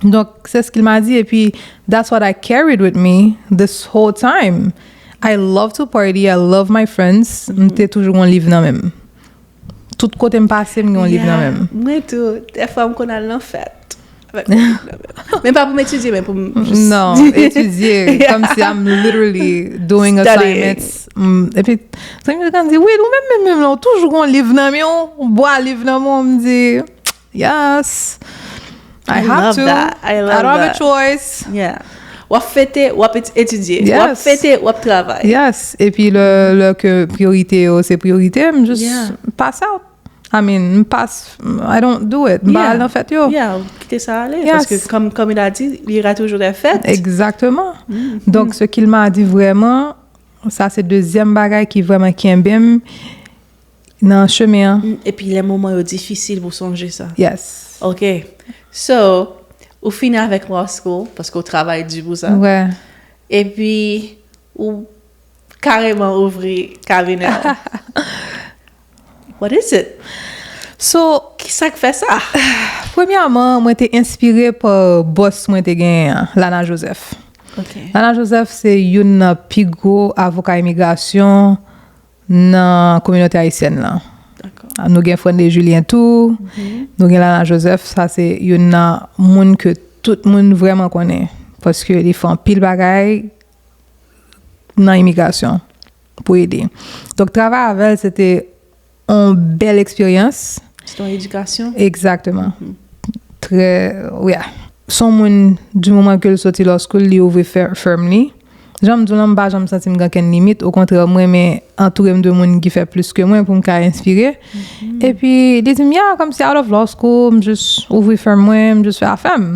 Donc, c'est ce qu'il m'a dit. Et puis, that's what I carried with me this whole time. I love to party. I love my friends. M te toujou gen yon liv nan men m. Tout kote m pase, m gen yon liv nan men m. Mwen tou, dèfwa m konn al nan fèt. Men pa pou m etidye, men pou m jis. Non, etidye. Kòmsi I'm literally doing assignments. Epi, zanmi yo konn di, "Wi, ou menm, menm, menm, ou toujou gen yon liv nan men w, ou bwa liv nan men w." M di, "Yes, I have to. I don't have a choice." Yeah. W ap fete, w ap etidye. W ap fete, w ap travay. Yes. Epi lè, lè ke priyorite yo se priyorite, m just pass out. I mean, m pass, I don't do it. M pa al nan fèt yo. Yeah, kite sa ale. Paske, comme, comme il a dit, il y aura toujours des fêtes. Exactement. Donc, ce qu'il m'a dit vraiment, sa se dezyèm bagay ki vrèman kenbe m nan chemen an. Epi lè moman yo difisil pou sonje sa. Yes. Ok. So, ou fini avèk law school, paske ou travay di pou sa. Ouais. Epi, ou kareman ouvri kabinè. What is it? So, kisa k fè sa? Premyèman, mwen te enspire pa bòs mwen te genyen an, Lana Joseph. Ok. Lana Joseph se youn nan pi gwo avoka imigrasyon nan kominote ayisyèn lan. Dakò. Nou gen Frandley Julien tou, nou gen Lana Joseph, sa se youn nan moun ke tout moun vrèman konnen, paske li fè anpil bagay nan imigrasyon pou ede. Donk, travay avè l, se te yon bèl eksperyans. Se yon edikasyon. Exactement. Très, yeah. Se yon moun, di moman ke l soti law school, li ouvri fè- firm li. Jan m di w lan, m pa janm santi m gen okenn limit. Okontrè, m renmen antoure m de moun ki fè plis ke mwen pou m ka enspire. Epi, li di m, yeah, kòmsi out of law school, m jis ouvri firm mwen, m jis fè afè m.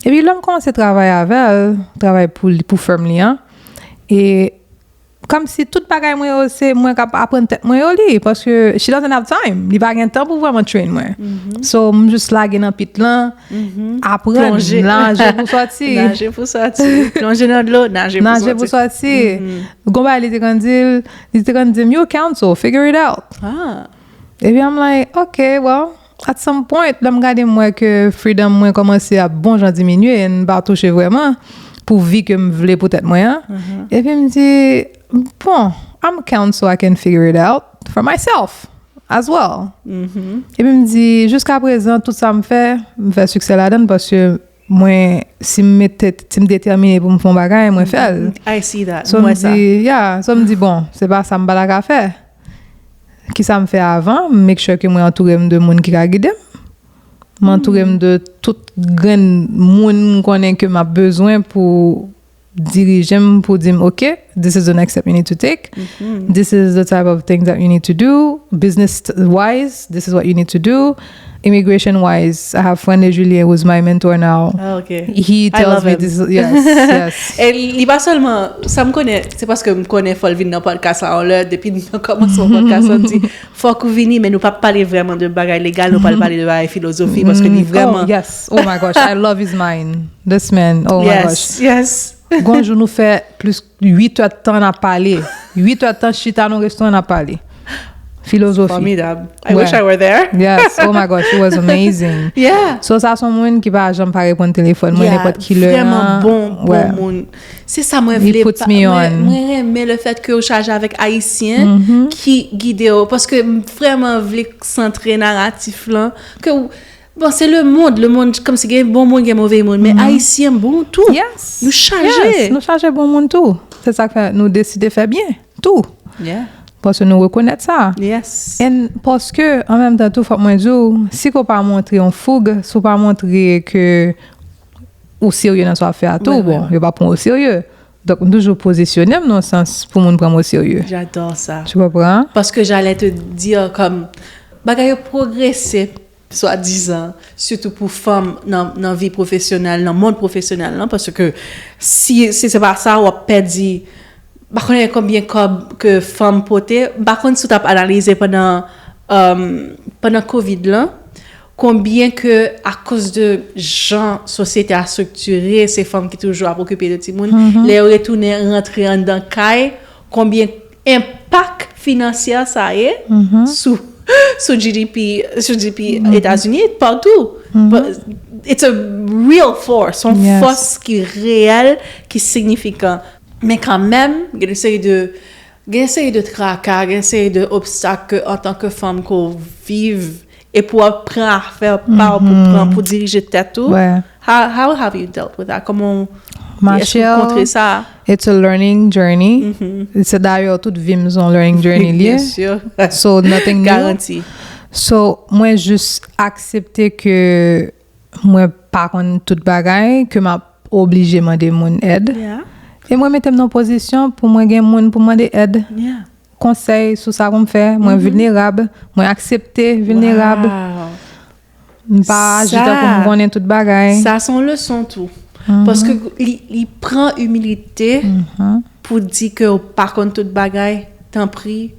Epi, lè m kòmanse travay avè l, travay pou, li- pou firm li an, e kòmsi tout bagay mwen yo, se mwen k ap aprann tèt mwen yo li, paske she doesn't have time. Li pa gen tan pou vrèman train mwen. So, m jis lage nan pit lan, aprann, plonje, naje pou sòti. Naje pou sòti. Plonje nan dlo, naje pou sòti. Naje pou sòti. Gon bagay li te konn di l, li te konn di m, "You counsel, figure it out." Ah. Epi I'm like, "Ok, well, at some point, lè m gade m wè ke freedom mwen kòmanse ap bon jan diminye, e m pa touche vrèman pou vi ke m vle pou tèt mwen an." Epi m di, "Bon, I'm counsel, I can figure it out for myself as well." Epi m di, jiska prezan, tout sa m fè, m fè siksè ladan l paske mwen, si m mete, si m detèmine pou m fè yon bagay, mwen fè l. I see that. So m di, yeah, so m di, bon, se pa sa m pa ta ka fè. Kisa m fè avan? M make sure ke mwen antoure m de moun ki ka gide m. M antoure m de tout grenn moun m konnen ke m ap bezwen pou dirije m, pou di m, "Ok, this is the next step you need to take. This is the type of things that you need to do. Business wise, this is what you need to do. Immigration wise, I have friend Julien, who's my mentor now. Ah, ok. He I tells love me him. This is, yes, yes." E li pa sèlman, sa m konnen, se paske m konnen fò l vin nan podcast la yon lè, depi nan kòmansman podcast la, m di, "Fòk ou vini, men nou p ap pale vrèman de bagay legal, nou pral pale de bagay filozofi, paske li vrèman." Oh, yes. Oh my gosh, I love his mind. This man, oh my gosh. Yes, yes. Gon jou nou fè plis uit è tan n ap pale. Uit è tan chita nan restoran n ap pale. Filozofi. Formidable. I wish I were there. Yes, oh my gosh, it was amazing. Yeah. So sa se yon moun ki pa janm pa reponn telefòn mwen nenpòt ki lè. Vrèman bon, bon moun. Se sa mwen vle. He puts me on. Mwen renmen le fèt ke ou chaje avèk Ayisyen ki gide w. Paske m vrèman vle santre naratif lan. Ke w- Bon, se le monde, le monde, kòmsi gen bon moun, gen move moun, men Ayisyen bon tou. Yes. Nou chaje. Yes, nou chaje bon moun tou. Se sa k fè nou deside fè byen tou. Yeah. Paske nou rekonèt sa. Yes. And paske, an menm tan tou, fòk mwen di w, si ke w pa montre yon foug, si w pa montre ke ou serye nan sa w ap fè a tou, bon, yo pa pran w serye. Donk, m toujou pozisyone m nan sans pou moun pran m o serye. J'adore ça. Tu comprends? Parce que j'allais te dire comme bagay yo pwogrese swadizan, sitou pou fanm nan, nan vi pwofesyonèl, nan mond pwofesyonèl lan, paske si, si se pa sa, w ap pèdi, m pa konnen konbyen kòb ke fanm pote, m pa konn si w t ap analize pandan, um, pandan kovid lan, konbyen ke akoz de jan sosyete a striktire, se fanm ki toujou ap okipe de timoun, lè yo retounen rantre anndan kay, konbyen enpak finansyè sa ye sou sou G D P, sou G D P Etazini, patou. But it's a real force, yon fòs ki reyèl, ki signifikan. Men kanmenm, gen yon seri de gen yon seri de traka, gen yon seri de obstak ke antanke fanm ke w viv, e pou w ap pran afè pa w pou pran, pou dirije tèt ou. How, how have you dealt with that? Kòman w, Ma èske w chère, kontre sa? It's a learning journey. Se dayè tout vi m se yon learning journey li ye. Byen si. So nothing new. Garanti. So mwen jis aksepte ke mwen pa konn tout bagay, ke m ap oblije mande moun èd. Yeah. E mwen mete m nan pozisyon pou mwen gen moun pou mande èd. Yeah. Konsèy sou sa pou m fè. Mwen vilnerab. Mwen aksepte vilnerab. Wow. M pa aji Sa- tankou m konnen tout bagay. Sa se yon leson tou. Paske li, li pran imilite pou di ke w pa konn tout bagay, tanpri,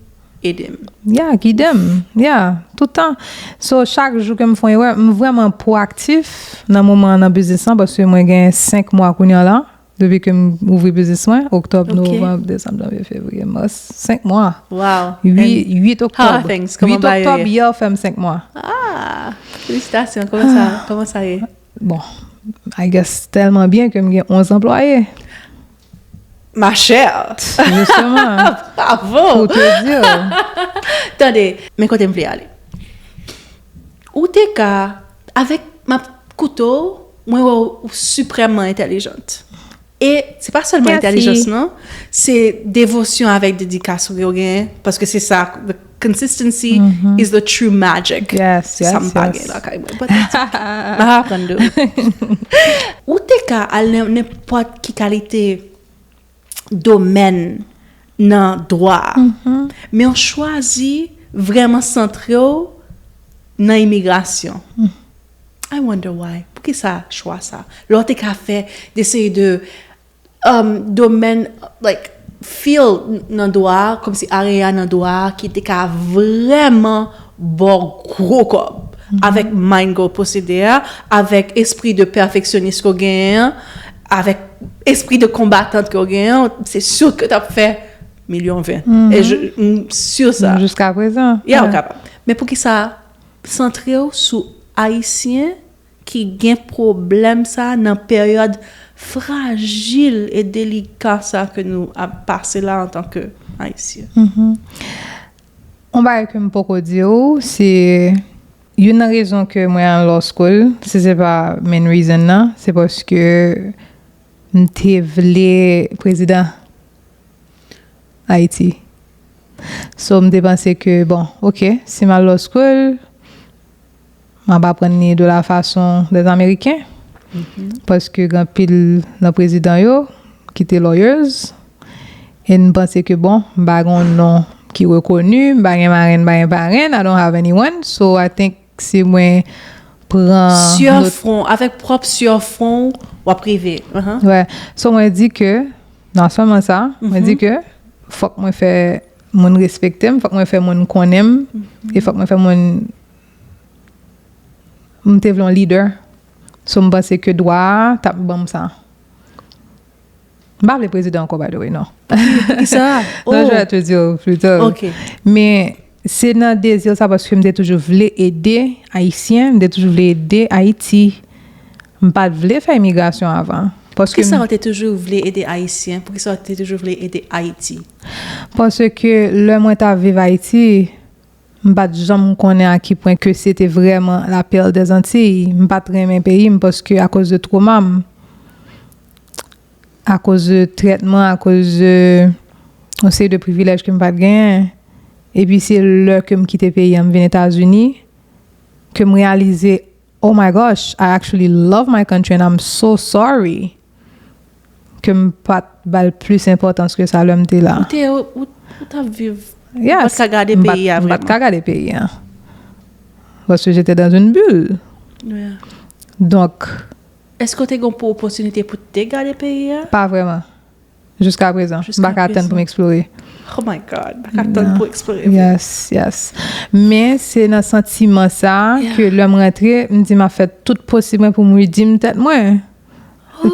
ede m. Yeah, gide m. Yeah, tout tan. So, chak jou ke m fè yon erè, m vrèman pwoaktif nan moman an nan biznis lan, paske mwen gen senk mwa kounye a la, depi ke m ouvri biznis mwen, oktòb, Ok. novanm, desanm, janvye, fevriye, mas, senk mwa. Wow. Uit, And uit how are oktòb. things? Kòman Uit bagay yo oktòb, ye? Yè fè m senk mwa. Ah, felisitasyon. Kòman sa, kòman sa ye? Bon, I guess tèlman byen ke m gen onz anplwaye. Ma chère. Justement. Bravo. Pou te di. Tande, men kote m vle ale. Ou te ka, avèk, m ap koute w, mwen wè w suprèmman entèlijant. E se pa sèlman Merci. Entèlijans non, se devosyon avèk dedikas ou genyen, paske se sa, the, Consistency is the true magic. Yes, yes, Sa m pa yes. Gen lakay mwen. But that's okay. M ap aprann de ou. Ou te ka al nan nenpòt ki kalite domèn nan dwa a. Men w chwazi vrèman santre w nan imigrasyon. I wonder why. Poukisa chwa sa? Lè w te ka fè de seri de um, domèn, like, field nan dwa a, kòmsi area nan dwa a ki te ka vrèman ba w gwo kòb. Avèk mind ke w posede a, avèk espri de pèfeksyonis ke w genyen an, avèk espri de konbatant ke w genyen an, se si ke w t ap fè milyon ven. E je, m si sa. Jiska prezan. Yeah, ou kapab. Men poukisa santre w sou Ayisyen ki gen pwoblèm sa nan peryòd frajil e delika sa ke nou ap pase la antanke Ayisyen? Yon bagay ke m poko di w, se youn nan rezon ke mwen al law school, si se pa main reason nan, se paske m te vle prezidan Ayiti. So, m te panse ke, bon, ok, si m al law school, m ap aprann li de la façon des Américains. Paske gen anpil nan prezidan yo ki te lawyers. E m panse ke, bon, m pa gen yon non ki rekoni, m pa gen marenn, m pa gen parenn, I don't have anyone. So, I think si mwen pran Siyè fwon, avèk pwòp siyè fwon, w ap rive. Ahan. Wè. So, mwen di ke, non sèlman sa, mwen di ke fòk mwen fè moun respekte m, fòk mwen fè moun konnen m, e fòk mwen fè moun, m te vle yon lidè. So, m panse ke dwa a t ap ban m sa. M pa vle prezidan ankò, by the way, non. Poukisa? Non, je vais te dire plus tard. Ok. Men se nan dezi sa, paske m te toujou vle ede Ayisyen, m te toujou vle ede Ayiti. M pa t vle fè imigrasyon avan. Paske Poukisa w te toujou vle ede Ayisyen? Poukisa w te toujou vle ede Ayiti? Paske lè mwen t ap viv Ayiti, m pa t janm konnen a ki pwen ke se te vrèman la perle des Antilles. M pa t renmen peyi m paske akoz de twoma m, akoz de trètman, akoz de yon seri de privilèj ke m pa t genyen. Epi se lè ke m kite peyi a, m vin Etazini, ke m reyalize, oh my gosh, I actually love my country and I'm so sorry ke m pa t ba l plis enpòtans ke sa lè m te la. Ou te, ou, ou t ap viv, Yes. Ou pa t ka gade M pa t- peyi a M pa t vrèman. Ka gade peyi a. Paske j'étais dans une bulle. Yeah. Donk, Èske w te gen yon opòtinite pou te gade peyi a? Pa vrèman. Jiska prezan. M pa ka atann pou m eksplore. Oh my God, m pa ka atann pou eksplore. Yes, yes. Men se nan santiman sa ke lè m rantre, m di m ap fè tout posib mwen pou m redeem tèt mwen.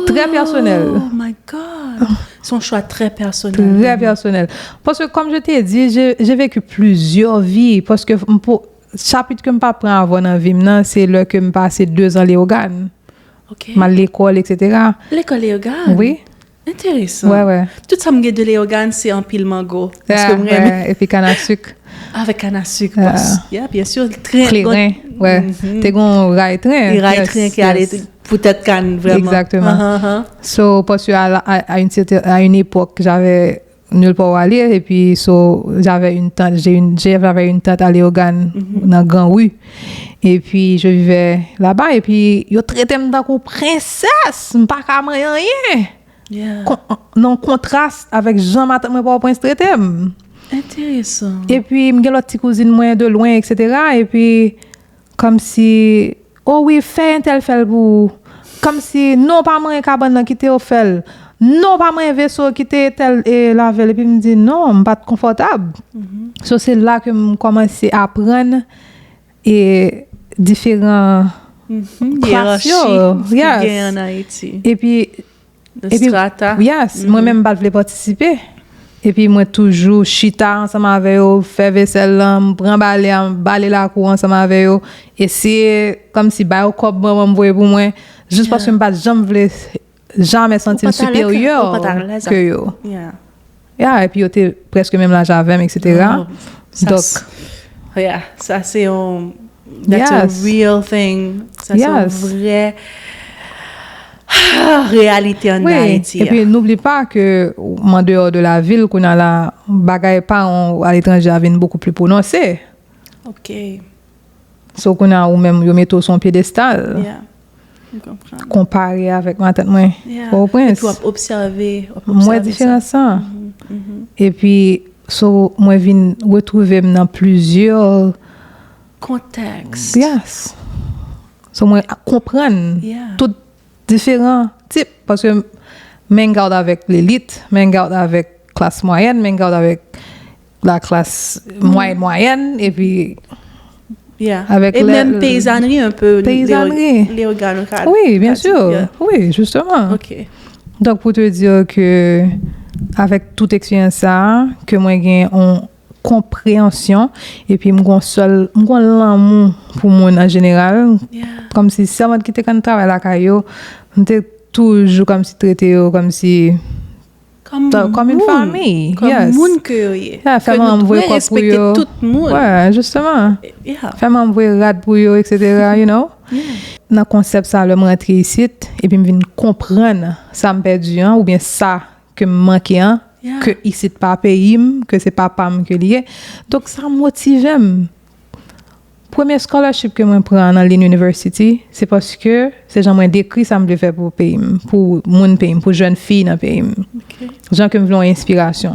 Trè pèsonèl. Oh my God. Se yon chwa trè pèsonèl. Trè pèsonèl. Paske, comme je t'ai dit, j'ai j'ai vécu plusieurs vies. Paske m pou- chapit ke m pa pran avè w nan vi m nan, se lè ke m pase dezan Leyogàn. Ok. M al lekòl, etsetera. Lekòl Leyogàn? Wi. Enteresan. Wè, wè. Tout sa m gen de Leyogàn, se anpil mango. Paske m renmen. Epi kanasik. Avèk kanasik. Yeah, byen si. Tren. Kleren. Wè. Te gen yon ray tren. Yon ray tren ki ale poutèt kann, vrèman. Exactement. So, paske a, a, a, une certaine- à une époque, j'avais nulle part où aller, et puis, so, j'avais une tante, j'ai une, j'avais une tante à Léogâne, dans Grand Rue. Et puis, je vivais là-bas, et puis, yo trete m tankou prensès, m pa ka manyen anyen. Yeah. Kon- nan kontras avèk jan matant mwen Pòtoprens trete m. Enteresan. Epi m gen lòt ti kouzin mwen de lwen, etsetera. Epi kòmsi, o wi, fè entèl fè l pou ou. Kòmsi, non, pa manyen kabann nan, kite yo fè l. Non, pa manyen veso, kite entèl e lave l. Epi m di non, m pa t konfòtab. So se la ke m kòmanse aprann e diferan klas yo. Ki gen an Ayiti. Epi Epi, strata. Yes, mwen menm m pa t vle patisipe. Epi mwen toujou chita ansanm avè yo, fè vesèl lan, m pran bale a, m bale lakou ansanm avè yo, eseye kòmsi ba yo kòb manman m voye pou mwen, jis paske m pa t janm vle jamè santi m siperyè ke yo. Ya, epi yo te prèske menm laj avè m, etsetera. Donk, yeah, sa se yon, that's a real thing. Sa se yon vrè. ah, reyalite an Ayiti a. Epi, n'oublie pas que, en dehors de la ville, kounye a la, bagay paran w aletranje a vin bokou pli pwononse. Ok. So, kounye a, ou menm, yo mete w sou yon pyedestal. Yeah. M konprann. Konpare avèk matant mwen, Yeah. Pòtoprens. Epi w ap obsève, w ap M wè obsève sa. Diferans sa. Mhm, mhm. Epi, so, mwen vin retwouve m nan plizyè Kontèks. Yes. So, mwen ap konprann Yeah. tout diferan tip. Paske m hang out avèk lelit, m hang out avèk klas mwayèn, m hang out avèk la klas mwayèn, mwayèn, epi Yeah. Avèk E lè- menm peyizanri, un peu, Peyizanri. Leogane, Oui, bien sûr. Oui, justement. Ok. Donk, pou te dire ke avèk tout eksperyans sa a, ke mwen gen yon konpreyansyon, epi m gon sèl, m gon lanmou pou moun an jeneral. Yeah. Kòmsi sèman ki te konn travay lakay yo, m te toujou kòmsi trete yo kòmsi Kòm Ta- kòm yon moun. Fanmi, Kòm yes. Moun ke yo ye. Yeah, fè Ke nou manm voye dwe kòb pou respekte Yo. Tout moun. Ouais, justement. Yeah. Fè manm voye rad pou yo, et cetera, you know? Yeah. Nan konsèp sa, lè m rantre isit, epi m vin konprann sa m pèdi an, oubyen sa ke m manke an, Yeah. ke isit pa peyi m, ke se papa m ke li ye. Donk, sa motive m. Premye scholarship ke mwen pran nan Lynn University, se paske se jan mwen dekri sa m vle fè pou peyi m, pou moun peyi m, pou jèn fi nan peyi m. Ok. Jan ke m vle yon enspirasyon.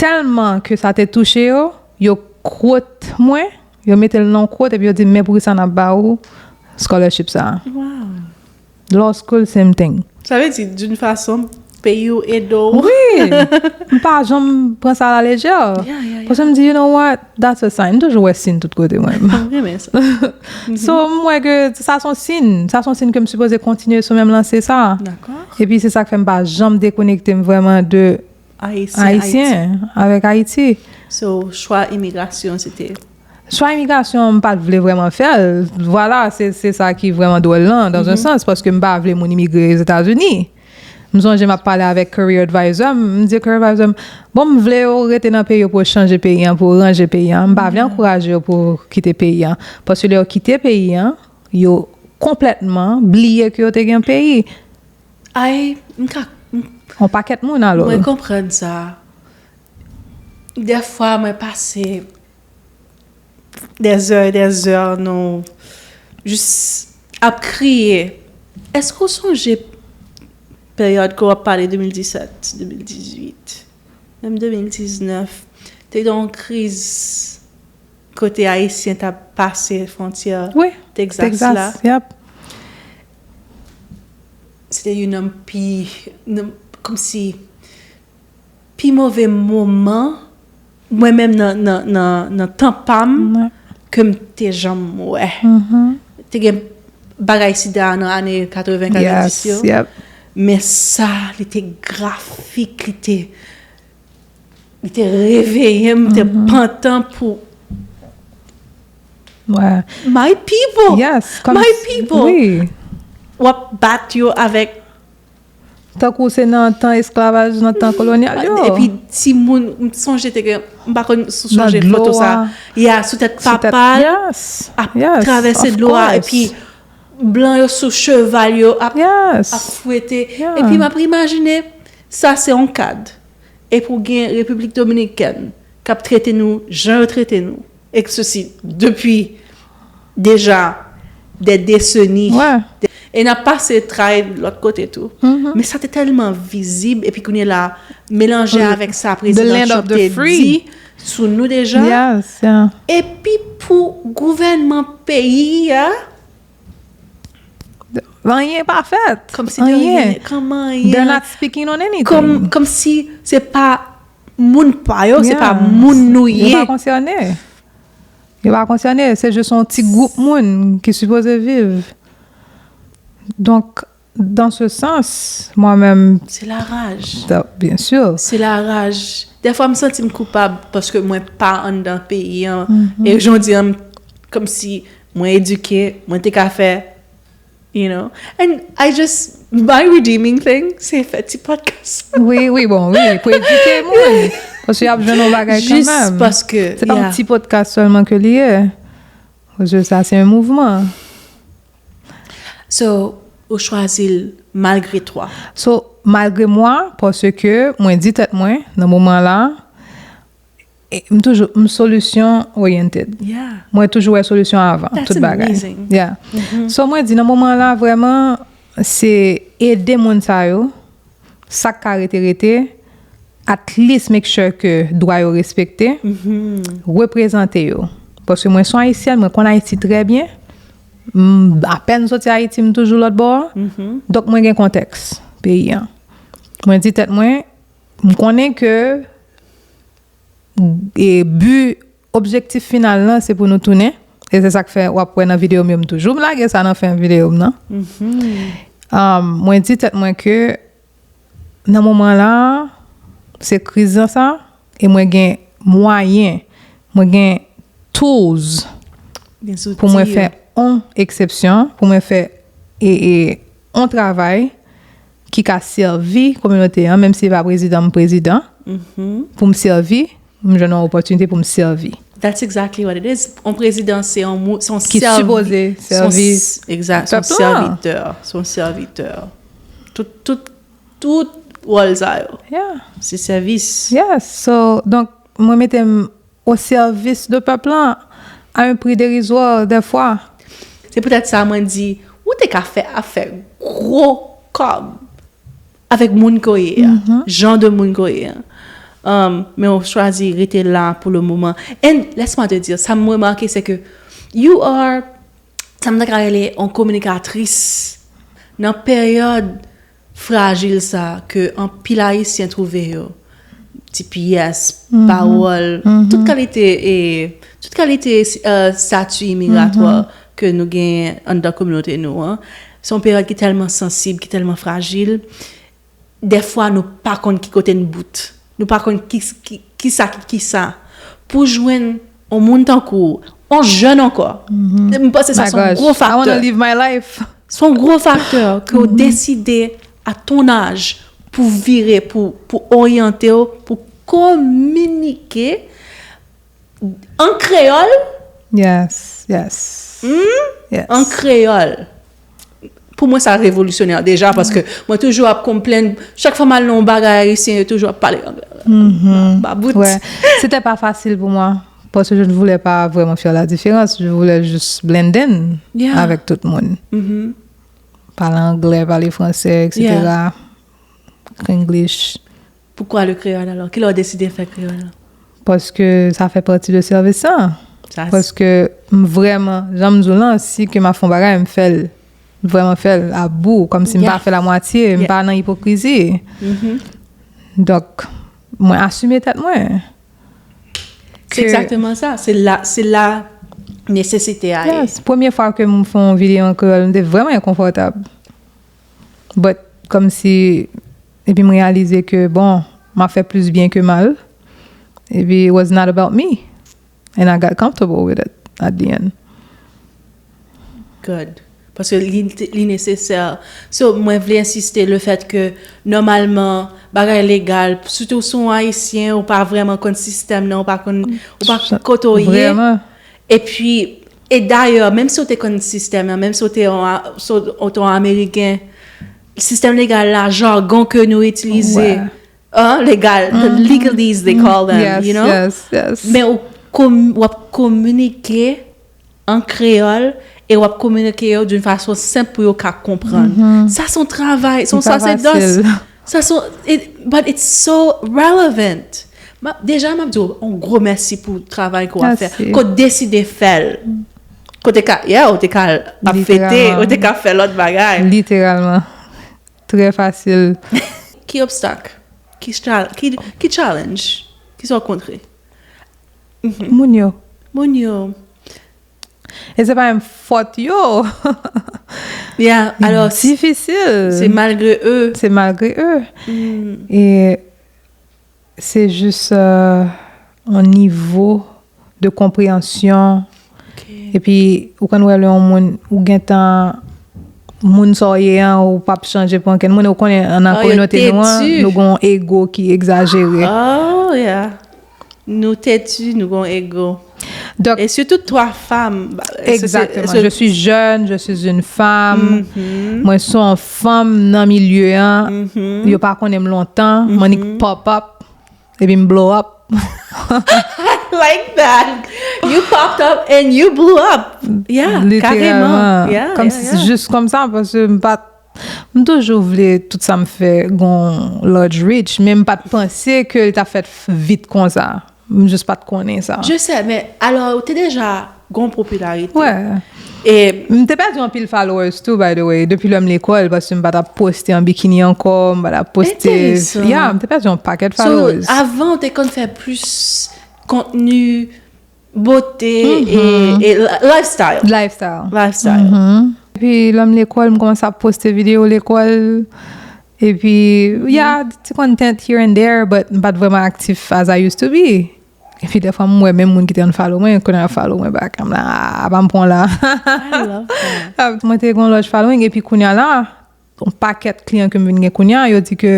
Tèlman ke sa te touche yo, yo quote mwen, yo mete l nan yon quote, epi yo di, "Men poukisa n ap ba ou scholarship sa a." Wow. Law school, same thing. Sa vle di, d'une façon, peyi w ede w. Wi! M pa janm pran sa a la lejè. Yeah, yeah, yeah. Paske m di, "You know what? That's a sign." M toujou wè siy tout kote mwen. M renmen sa. So, m wè ke sa se yon siy. Sa se yon siy ke m sipoze kontinye sou menm lanse sa. Dakò. Epi se sa k fè m pa janm dekonekte m vrèman de Ayisyen, Ayiti. Ayisyen avèk Ayiti. So, chwa imigrasyon, se te Chwa imigrasyon, m pa t vle vrèman fè l. Vwala, se se sa ki vrèman dwòl lan, dans un sens, paske m pa vle moun imigre Ozetazini. M sonje m ap pale avèk career advisor m, m di career advisor m, "Bon, m vle yo rete nan peyi yo pou yo chanje peyi an, pou yo ranje peyi an. M pa vle ankouraje yo pou yo kite peyi an." Paske lè yo kite peyi an, yo konplètman bliye ke yo te gen peyi. Ay, m ka, m- On pakèt moun alò. Mwen konprann sa. Dèfwa, mwen pase des heures et des heures, non, jis ap kriye. Èske w sonje peryòd ke w ap pale de mil disèt, de mil dizuit, menm de mil diznèf, te gen yon kriz kote Ayisyen t ap pase fwontyè Wi, Texas la? Texas, yep. Se te youn nan pi, nan, kòmsi, pi move moman, mwen menm nan, nan, nan, nan tan pa m, Mwen, ke m te janm wè. mhm. Te gen bagay sida nan ane katreven, katrevenndis Yes, yo. Yep. Men sa, li te grafik, li te, li te reveye m, m te pantan pou Ouais. my people. Yes, comme My people. Oui. W ap bat yo avèk Tankou se nan tan esklavaj, nan tan kolonyal yo. Epi timoun, m sonje te gen, m pa konn si w Nan sonje dlo foto sa. A. Ya, sou tèt Sou tèt- papa l, Yes, ap yes, travèse of dlo a, course. Epi blan yo sou cheval yo ap, Yes. Ap fwete. Yeah. Epi m ap imajine, sa se yon kad. Epi w gen Repiblik Dominikèn k ap trete nou jan yo trete nou. E ke sesi, depi deja dè deseni. Ouais. E n ap pase tray lòt kote tou. Men sa te tèlman vizib. Epi kounye la, melanje avèk sa Prezidan land of Trump the te free. Di sou nou deja. Yes, yeah. Epi pou gouvènman peyi a, Anyen pa fèt. Kòmsi de Anyen. Rien, kòman anyen. They're not speaking on anything. Kòm, kòmsi se pa moun pa yo, se pa Yes. Moun nou ye. Yo pa konsène. Yo pa konsène. Se jis yon ti gwoup moun ki sipoze viv. Donk, dans ce sens, mwen menm, Se la raj. Da- bien sûr. Se la raj. Dèfwa m santi m koupab paske mwen pa anndan peyi an. Mhm. E jodi an, m- kòmsi mwen edike, mwen te ka fè, you know. And I just, my redeeming thing, se fè ti podcast. Wi, wi, bon, wi, pou edike moun. Paske y ap jwenn yon bagay Jis kanmenm. Paske, Se pa yeah. Yon ti podcast sèlman ke li ye. Paske sa, se yon mouvman. So, Ou chwazi l malgre twa. So, malgre mwa, paske mwen di tèt mwen, nan moman la, e, m toujou, m solution oriented. Yeah. Mwen toujou wè solisyon avan That's tout bagay. Amazing. Yeah. So, mwen di, nan moman la, vrèman, se ede moun sa yo, sa k ka rete, rete, at least make sure ke dwa yo respekte, reprezante yo. Paske mwen se yon Ayisyèn, mwen konn Ayiti trè byen. M apèn soti Ayiti, m toujou lòt bò. Donk, mwen gen kontèks peyi an. Mwen di tèt mwen, m konnen ke e bi, objektif final lan, se pou nou tounen. E se sa k fè w ap wè nan videyo m yo, m toujou lage sa nan fen videyo m nan. Um, mwen di tèt mwen ke nan moman la, se kriz lan sa, e mwen gen mwayen, mwen gen tools Gen zouti pou mwen yo. Fè yon eksepsyon, pou mwen fè e, e, yon travay ki ka sèvi kominote an, menm si se pa prezidan m prezidan, pou m sèvi, m jwenn yon opòtinite pou m sèvi. That's exactly what it is. Yon prezidan se yon mou- se yon Ki sèvi- sipoze se yon sèvi s- exact, se yon pèp lan. Sèvitè. Se yon sèvitè. Tout, tout, tout wòl sa yo. Yeah. Se sèvis. Yes. So, donk, mwen mete m o sèvis de pèp lan a un prix dérisoire, dèfwa. Se poutèt sa mwen di, ou te ka fè afè gwo kòb avèk moun ke w ye a, jan de moun ke w ye a. Um, men ou chwazi rete la pou le moman. And laisse-moi te dire, sa m remake, se ke you are, sa m ta ka rele yon kominikatris nan peryòd frajil sa ke anpil Ayisyen twouve yo. T P S, pawòl, tout kalite e tout kalite euh, stati imigratwa ke nou gen anndan kominote nou an. Se yon peryòd ki tèlman sansib, ki tèlman frajil. Dèfwa nou pa konn ki kote n bout. Nou pa konn ki, ki, ki sa ki, ki sa. Pou jwenn yon moun tankou w, yon jèn ankò, m panse sa se yon gwo I want to faktè. Live my life. Se yon gwo faktè ke w deside à ton âge pou vire, pou, pou oryante w, pou kominike an kreyòl, Yes, yes. Yes. an kreyòl. Pou mwen, sa revolisyonè deja, paske mwen toujou ap konplenn, chak fwa m al nan yon bagay ayisyen, yo toujou ap pale anglè. Ba bout. Ouais. C'était pas facile pour moi, parce que je ne voulais pas vraiment faire la différence. Je voulais juste blend in Yeah. avec tout le monde. Parler anglais, parler français, et cetera. English. Poukwa le kreyòl alò? Kilè w deside fè kreyòl la? Paske sa fè pati de sèvis sa. Sa s- Paske m vrèman, jan m di w lan, si ke m ap fè yon bagay, m fè l. M vrèman fè l a bout, kòmsi m pa Yeah. fè l a mwatye, m Yeah. Pa nan ipokrizi. Donk, mwen asime tèt mwen. Se egzakteman sa. Se la, se la nesesite a ye. Yes, premye fwa ke m fè yon videyo an kreyòl, m te vrèman enkonfòtab. But, kòmsi, epi m reyalize ke, bon, m ap fè plis byen ke mal. Epi, it was not about me. And I got comfortable with it at the end. Good. Paske li, li nesesè. So, mwen vle ensiste le fèt ke, nòmalman, bagay legal, sitou si w Ayisyen, ou pa vrèman konn sistèm nan, ou pa konn, ou pa kote w ye. Vrèman. Epi, e dayè, menm si w te konn sistèm nan, menm si w te yon, si w te yon Ameriken, sistèm legal la, jagon ke nou itilize, Ouais. an, legal, the legalese they call them, Yes, you know? Yes, yes. Men ou, komi- w ap kominike an kreyòl e w ap kominike yo d'une façon senp pou yo ka konprann. Sa se yon travay, se yon Li pa sasedans. Fasil. Sa se yon, it, but it's so relevant. Ma, deja, m ap di w yon gwo mèsi pou travay ke w ap fè. Mèsi. Ke w deside fè l. Ke w te ka, yeah, ou te ka ap fete, Literalman. Ou te ka fè lòt bagay. Literalman. Trè fasil. Ki obstak? Ki, chal- ki, ki challenge? Ki sa w kontre? Moun yo. Moun yo. E se pa menm fòt yo. Yeah, alò, Difisil. Se malgre yo. Se malgre yo. E se jis euh, yon nivo de konpreyansyon. Epi, ou konn wè lè yon moun, ou gentan, moun sa w ye an, ou p ap chanje pou ankenn moun, ou konnen nan Ah, yo kominote nou an, têtu. Nou gen yon ego ki egzajere. Oh, yeah. Nou têtu, nou gen yon ego. Donk, Et surtout toi, femme. Bah, c'est- c'est- Exactement. c'est- Je suis jeune, je suis une femme. Mwen se yon fanm nan milye an. Yo pa konnen m lontan. M annik pop up. Epi m blow up. Like that. You popped up and you blew up. Yeah, Literalman. Carrément. Yeah, Comme yeah, si, yeah. Jis konsa, paske m pa t, m toujou vle tout sa m fè gon large reach, men m pa t panse ke li t ap fèt vit konsa. M jis pa t konnen sa. Je sais, mais alors, ou te déjà gon popularité. Ouais. Et M te pèdi anpil followers tou, by the way, depi lè m lekòl, paske m pa t ap poste an bikini ankò, m pa t ap poste. Interesan. Yeah, m te pèdi yon pakèt so, followers. Avant, ou te konn fè plus contenu beauté et, et li- lifestyle. Lifestyle. Lifestyle. Epi lè m lekòl, m kòmanse ap poste videyo lekòl. Epi, yeah, ti content here and there, but m pa t vrèman aktif as I used to be. Epi defwa m wè menm moun ki te unfollow mwen, kounye a follow mwen back. I'm like, ah, pa m pran la. I love that. Mwen te gen yon large following, epi kounye a la, yon pakèt kliyan ke m vin gen kounye a, yo di ke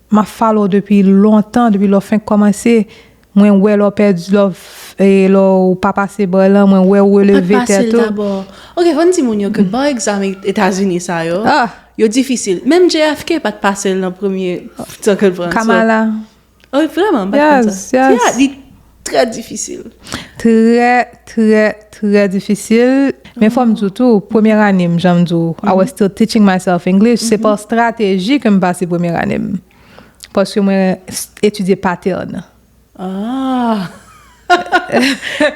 m ap follow depi lontan, depi lè w fenk kòmanse. Mwen wè lè w pèdi, lè w f- e lè w pa pase bò lan, mwen wè w releve Pase tèt l ou. dabò. Ok, fò n di moun yo ke bò egzame Etazini sa yo, Ah. Yo difisil. Menm J F K pa t pase l nan premye tan ke l pran. So, Kamala. Oh, vrèman, m pa t konn Yes, sa. yes. Yeah, li trè difisil. Trè, trè, trè difisil. Men fò m di w tou, premyè ane m, jan m di w, I was still teaching myself English. Se pa strateji ke m pase premyè ane m. Paske mwen s- etidye pattern. Ah.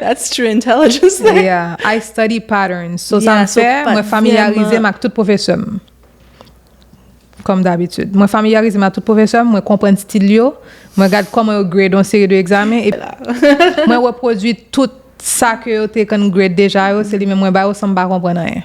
That's true intelligence there. Yeah, I study patterns. So sa Yeah, m so fè, pa mwen familyarize vrèman m ak tout pwofesè m. Kòm dabitid. Mwen familyarize m ak tout pwofesè m, mwen konprann stil yo, mwen gad kòman yo grade yon seri de egzamen, e mwen repwodui tout sa ke yo te konn grade deja yo, se li menm mwen ba yo san m pa konprann anyen.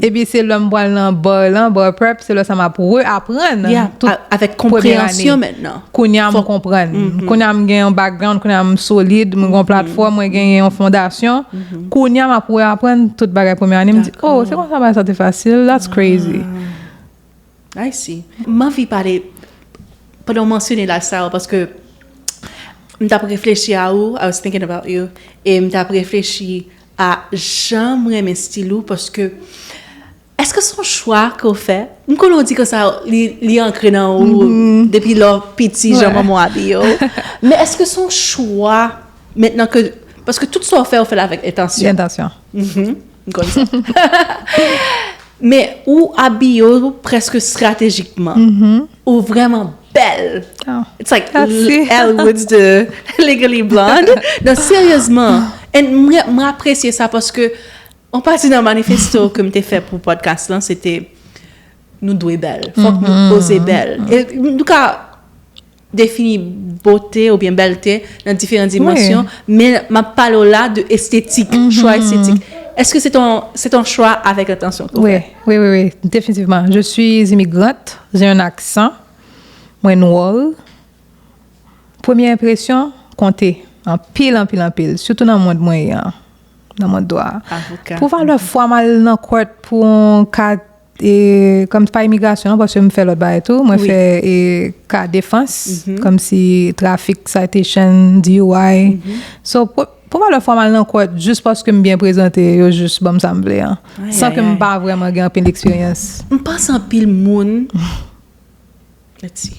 Epi se lè m pral nan bar lan, bar prep, se lè sa m ap reaprann Yeah, tout a- avec premye compréhension ane. Maintenant. Kounye a m Fòk- konprann. Kounye a m gen yon background, kounye a m solid, m gen yon platform, mwen gen yon fondasyon. Kounye a m ap reaprann tout bagay premye ane, m di, oh, se konsa bagay sa te fasil, that's crazy. I see. M anvi pale, pandan w mansyone lifestyle, paske m t ap reflechi a ou, I was thinking about you, e m t ap reflechi a jan m renmen stil ou, paske èske se yon chwa ke w fè? M konnen w di konsa li, li ankre nan ou depi lè w piti, jan Ouais. manman w abiye w. Men èske se yon chwa mentnan ke, paske tout sa w fè, w fè l avèk entansyon. Entansyon. Mhm, m konn sa. Men ou abiye w prèske stratejikman. Ou vrèman bèl. Oh. It's like Merci. Elle Woods de Legally Blonde. Non, seryezman. And mwen, mwen apresye sa paske yon pati nan manifesto ke m te fè pou podcast lan, se te nou dwe bèl. Fòk nou oze bèl. E nou ka defini bote oubyen bèlte nan diferan dimansyon, men m ap pale w la de estetik, chwa estetik. Èske se ton, se ton chwa avèk entansyon ke w Oui, fè? oui, oui, oui, définitivement. Je suis immigrante, j'ai un accent, mwen nwè. Premye enpresyon konte anpil, anpil, anpil, sitou nan mond mwen ye an, nan mond dwa. Avoka. Pou valè fwa m al nan court pou yon ka, e, kòm se pa imigrasyon, paske m fè lòt bagay tou, mwen Oui. fè e, ka defans, kòm si trafik, citation, D U I. So, pou, pou valè fwa m al nan court, jis paske m byen prezante, yo jis ban m sa m vle an. Ay, San ay, ke m ay. pa vrèman gen anpil eksperyans. M panse anpil moun, let's see.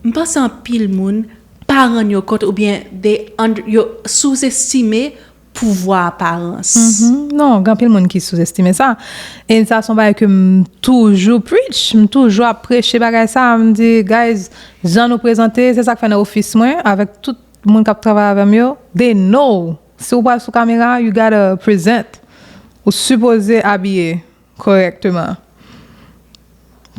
M panse anpil moun pa rann yo kont oubyen they under, yo souzestime pouvwa aparans. Mhm. Non, gen anpil moun ki souzestime sa. E sa se yon bagay ke m toujou preach, m toujou ap preche bagay sa, m di, guys, jan nou prezante, se sa k fè nan ofis mwen, avèk tout moun k ap travay avè m yo, they know. Si w pral sou kamera, you gotta present. Ou sipoze abiye kòrèkteman.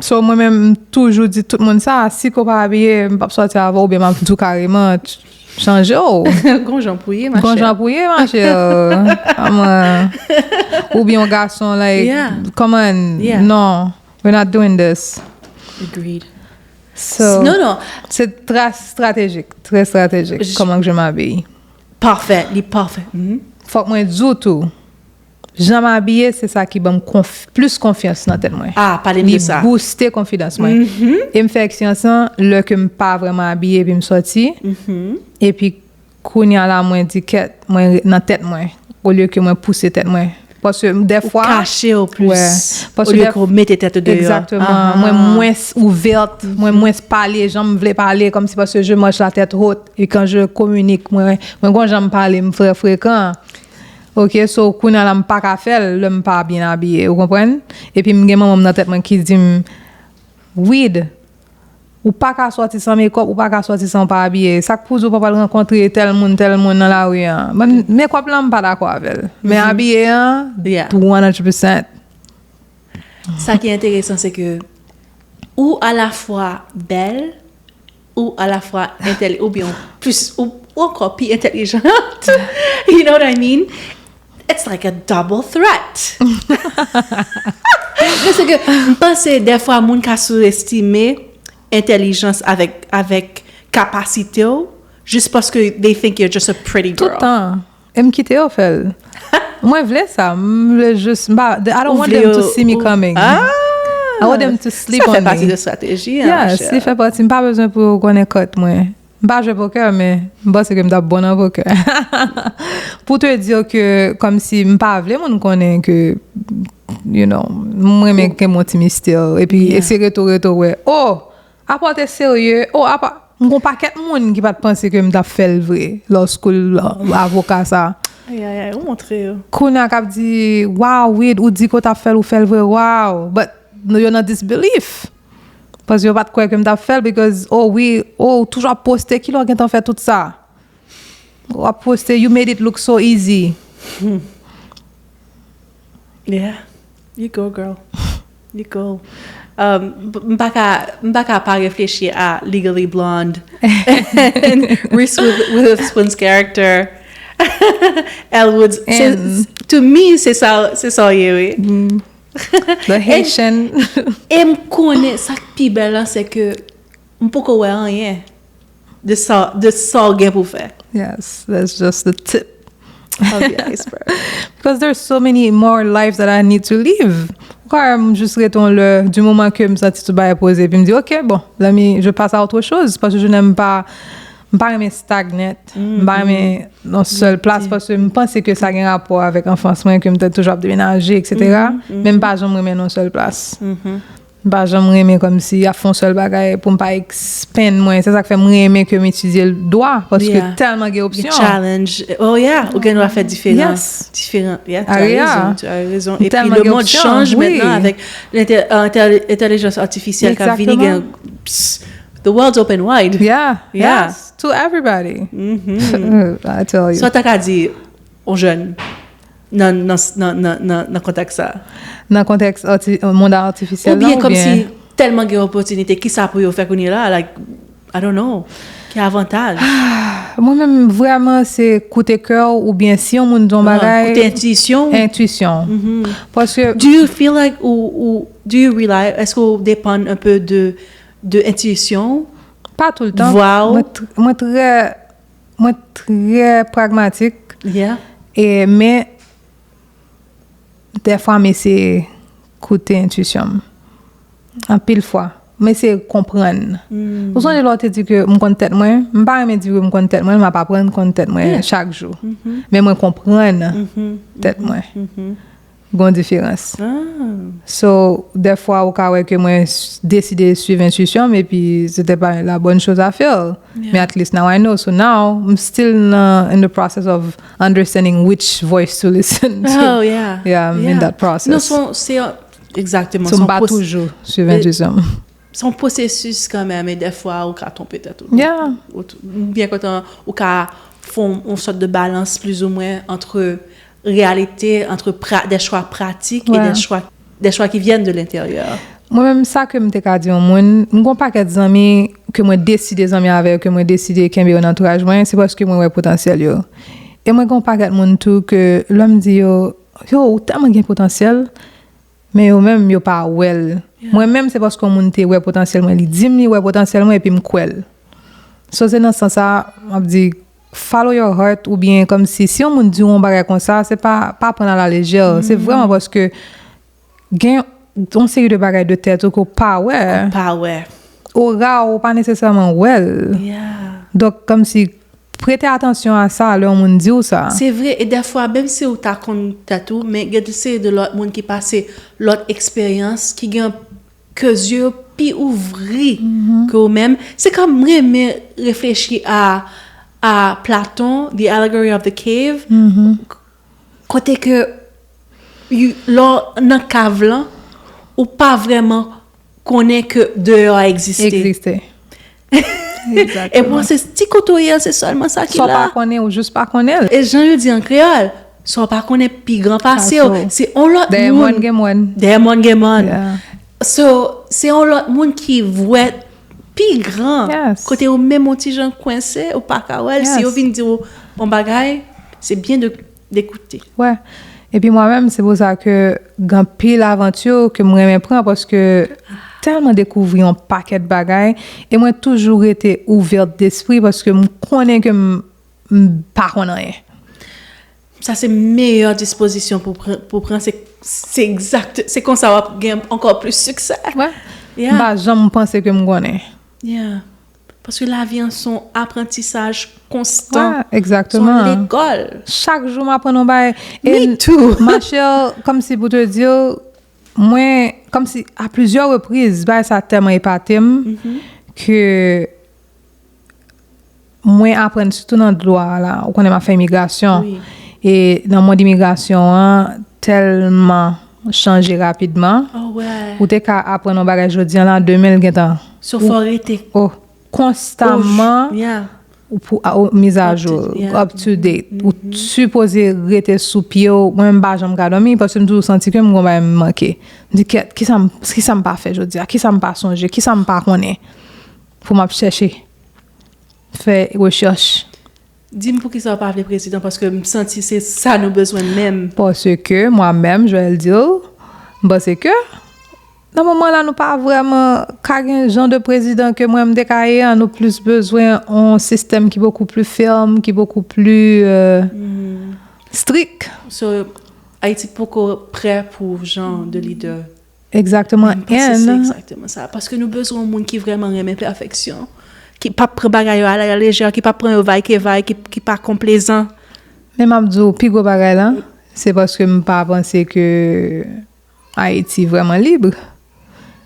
So, mwen menm, m toujou di tout moun sa, si ke w pa abiye, m p ap sòti avè w, oubyen m ap di w kareman, ch- chanje w. Gon jan pou ye, ma Gon chère. Jan pou ye, ma chère. Kòman? Oubyen yon gason, like, Yeah. come on, Yeah. non, we're not doing this. Agreed. So, Non, non. C'est très stratégique, très stratégique, Je- comment que je m'habille. Pafè, li pafè. Mhm. Fòk mwen di w tou, jan m abiye, se sa ki ban m konf, plis konfyans nan tèt mwen. Ah, pale m de Li sa. Booste konfidans mwen. E m fè eksperyans lan, lè ke m pa vrèman abiye, epi m sòti. Epi, Kounye a la, mwen di kèt, mwen re- nan tèt mwen, olye ke mwen pouse tèt mwen. Paske Ou dèfwa, kache w wè, plis paske olye dèf- ke w mete tèt ou deyò. Egzakteman. Ah. Mwen mwens ouvèt, mwen mwens pale jan m vle pale, kòmsi paske je marche la tête haute. E kan je communique, mwen, mwen gon jan m pale, m frè frekan. Ok, so kounye a la m pa ka fè l lè m pa byen abiye, ou konprann? Epi m gen manman m nan tèt mwen ki di m, Wid, ou pa ka sòti san makeup, ou pa ka sòti san w pa abiye. Sa k pou di w pa pral rankontre tèl moun, tèl moun nan lari an? Mwen, makeup lan, m pa dakò avè l. Men abiye an, Yeah. one hundred percent. Sa ki enteresan, se ke ou alafwa bèl, ou alafwa entèli, oubyen ou plis, ou, ou ankò pi entèlijant. You know what I mean? It's like a double threat. Men se ke m panse dèfwa moun ka sou-estime entèlijans avèk, avèk kapasite w, jis paske they think you're just a pretty girl. Tout tan. E m kite yo fè l. Mwen vle sa. M vle jis, m pa, I don't Ou want vle them to yo- see me ou- coming. Ah! I want them to sleep Sa fè on pati me. De strateji an, Yes, li fè pati. M pa bezwen pou yo konnen kont mwen. M pa jwe pokè, men m panse ke m t ap bon nan pokè. Pou te di ke, kòmsi m pa vle moun konnen ke, you know, m renmen gen mon ti mistè. Epi Yeah. ese reto, reto, wè. Oh! Apa w te serye? Oh, apa. M gon pakèt moun ki pa t panse ke m t ap fè l vre. Law school, avoka sa. Ay, ay, ay, ou montre yo. Kounye a k ap di, wow, Wid, ou di ke w t ap fè l, ou fè l vre, wow. But yo nan disbelief. Paske yo pa t kwè ke m t ap fè l, because, oh wi, oh, ou toujou ap poste, kilè w gentan fè tout sa? W ap poste, you made it look so easy. Yeah. You go, girl. You go. Um, m pa ka, m pa ka pa reflechi a Legally Blonde and Reese With- Witherspoon's character. Elwood, se- And- to me, se sa, se sa w ye, wi. The Haitian. E m konnen sa k pi bèl la, se ke m poko wè anyen de sa, de sa w gen pou fè. Yes, that's just the tip. Of the iceberg. Because there's so many more lives that I need to live. Ou ka wè m jis rete yon lè, du moment ke m santi tout bagay poze, epi m di, ok, bon, let me, je passe à autre chose, paske je n'aime pas, m pa renmen stagnant, m pa renmen nan sèl plas, paske m panse ke sa gen rapò avèk anfans mwen, ke m te toujou ap demenaje, et cetera. Men m pa janm renmen nan sèl plas. M pa janm renmen kòmsi y ap fè yon sèl bagay pou m pa expand mwen. Se sa k fè m renmen ke m etidye dwa, paske Yeah. tèlman gen Gen opsyon. Challenge. Oh yeah, ou gen dwa fè diferan. Yes. Diferan. Yeah, tu Ah, as yeah. raison, tu as raison. Et puis Tèlman le gen monde opsyon, change oui. Maintenant avec l'inté- euh, intelli- intelligence artificielle qui a venu Exactement. gen- pss, the world's open wide. Yeah, Yeah. Yes, to everybody. I tell you. Sa w ta ka di yon jèn nan nan nan nan nan, nan kontèks sa. Nan kontèks arti, mond atifisyèl Oubyen la, kòm si oubyen tèlman gen opòtinite, kisa pou yo fè kounye la, like, I don't know. Ki avantaj? Mwen menm vrèman se koute kè w oubyen si yon moun di yon Ah, bagay, koute entwisyon. Entwisyon. Paske Do you feel like ou, ou do you rely, èske ou depann un peu de de entwisyon? Pa tout le tan. Vwa w. Mwen tr- mwen trè mwen trè pragmatik. Yeah. E men dèfwa m eseye koute entwisyon m. Anpil fwa. M eseye konprann. Ou sonje lè w te di ke m konn tèt mwen? M pa renmen di ke m konn tèt mwen, m ap aprann konn tèt mwen Yeah. chak jou. Men mwen konprann tèt mwen. Gon diferans. Ah. So, dèfwa ou ka wè ke mwen s- deside suiv entwisyon m epi se te pa la bonne chose à faire. Men at least now I know. So now, I'm still in, in the process of understanding which voice to listen to. Oh yeah. Yeah, I'm in that process. Non, son, se egzakteman. So, Se m yon pa pwos- toujou suiv e- entwisyon m. Se yon pwosesis kanmenm, e dèfwa ou ka twonpe tèt ou. Yeah. Ou t- m byen kontan ou ka fè yon, yon sòt de balans plizoumwen antre reyalite, antre pra, de chwa pratik e Ouais. de chwa, de chwa ki vyen de lenteryè. Mwen menm sa ke m te ka di yon moun, m gon pakèt zanmi ke mwen deside zanmi avè yo, ke mwen deside kenbe yo nan antouraj mwen, se paske mwen wè potansyèl yo. E mwen gon pakèt moun tou ke lè m di yo, yo, ou tèlman gen potansyèl, men yo menm yo pa wè l. Mwen menm se paske yon moun te wè potansyèl mwen, li di m li wè potansyèl mwen epi m kwè l. So se nan sans sa, m ap di, follow your heart oubyen kòmsi si yon moun di w yon bagay konsa, se pa, pa pran l a la lejè. Se vrèman paske gen yon seri de bagay de tèt ou ke w pa wè. Pa wè. Ora ou pa nesesèman wè l. Yeah. Donk, kòmsi Prete atansyon a sa lè yon moun di w sa. Se vre, e dèfwa, menm si w ta konn tèt ou, men gen de seri de lòt moun ki pase lòt eksperyans, ki gen ke zye yo pi ouvri ke ou menm. Se kòm m renmen reflechi a, a Platon, The Allegory of the Cave, kote ke lè w nan kav lan, ou pa vrèman konnen ke deyò a egziste. Egziste. E pou se ti kote w ye a, se sèlman sa ki la. Sa w pa konnen, ou jis pa konnen l. E jan yo di an kreyòl, sa w pa konnen pi gran pase w. Se yon lòt moun. Dèyè mòn gen mòn. Dèyè mòn gen mòn. So, se yon lòt moun ki vwè pi gran. Kote ou menm yon ti jan kwense, ou pa ka wè l. Si yo vin di w yon bagay, se byen de, de koute. Wè. Epi mwen menm, se pou sa ke gen anpil avanti ke m renmen pran paske tèlman dekouvri yon pakèt bagay e mwen toujou rete ouvè despri paske m konnen ke m, m pa konn anyen. Sa se meyè dispozisyon pou pran, pou pran se, se egzakte, se konsa w ap gen ankò plis siksè. Wè. Yeah. M pa janm panse ke m konnen. Yeah. Paske lavi an se yon aprantisaj konstan. Egzakteman. Se yon lekòl. Chak jou m aprann yon bagay. Me too. Machè, kòmsi pou te di w, mwen, kòmsi a plizyè repriz, bagay sa tèlman epate m ke mwen aprann, sitou nan dwa a la, ou konnen m ap fè imigrasyon. E nan mond imigrasyon an, tèlman chanje rapidman. Ou te ka aprann yon bagay jodi a la, demen l gentan. So fò w rete. Oh, konstamman ou pou ou mizajou, up to date. Ou sipoze rete sou pye w. Mwen menm m pa janm ka dòmi paske m toujou santi ke m gon bagay m manke. M di kèt, kisa m, kisa m pa fè jodi a? Kisa m pa sonje? Kisa m pa konnen? Pou m ap chèche fè rechèch. Di m poukisa w pa vle prezidan, paske m santi se sa nou bezwen menm. Paske mwen menm, Joel di w, m panse ke nan moman la nou pa vrèman ka gen jan de prezidan ke mwen m te ka ye a, nou plis bezwen yon sistèm ki bokou pli fèm, ki bokou pli euh, strik. So, Ayiti poko prè pou jan de lidè. Egzakteman. Mwen panse se egzakteman sa. Paske nou bezwen yon moun ki vrèman renmen pèfeksyon, ki p ap pran bagay yo a la lejè, ki p ap pran yo vaykevay, ki, ki pa konplezan. Men m ap di w, pi gwo bagay la, se paske m pa panse ke Ayiti vrèman lib.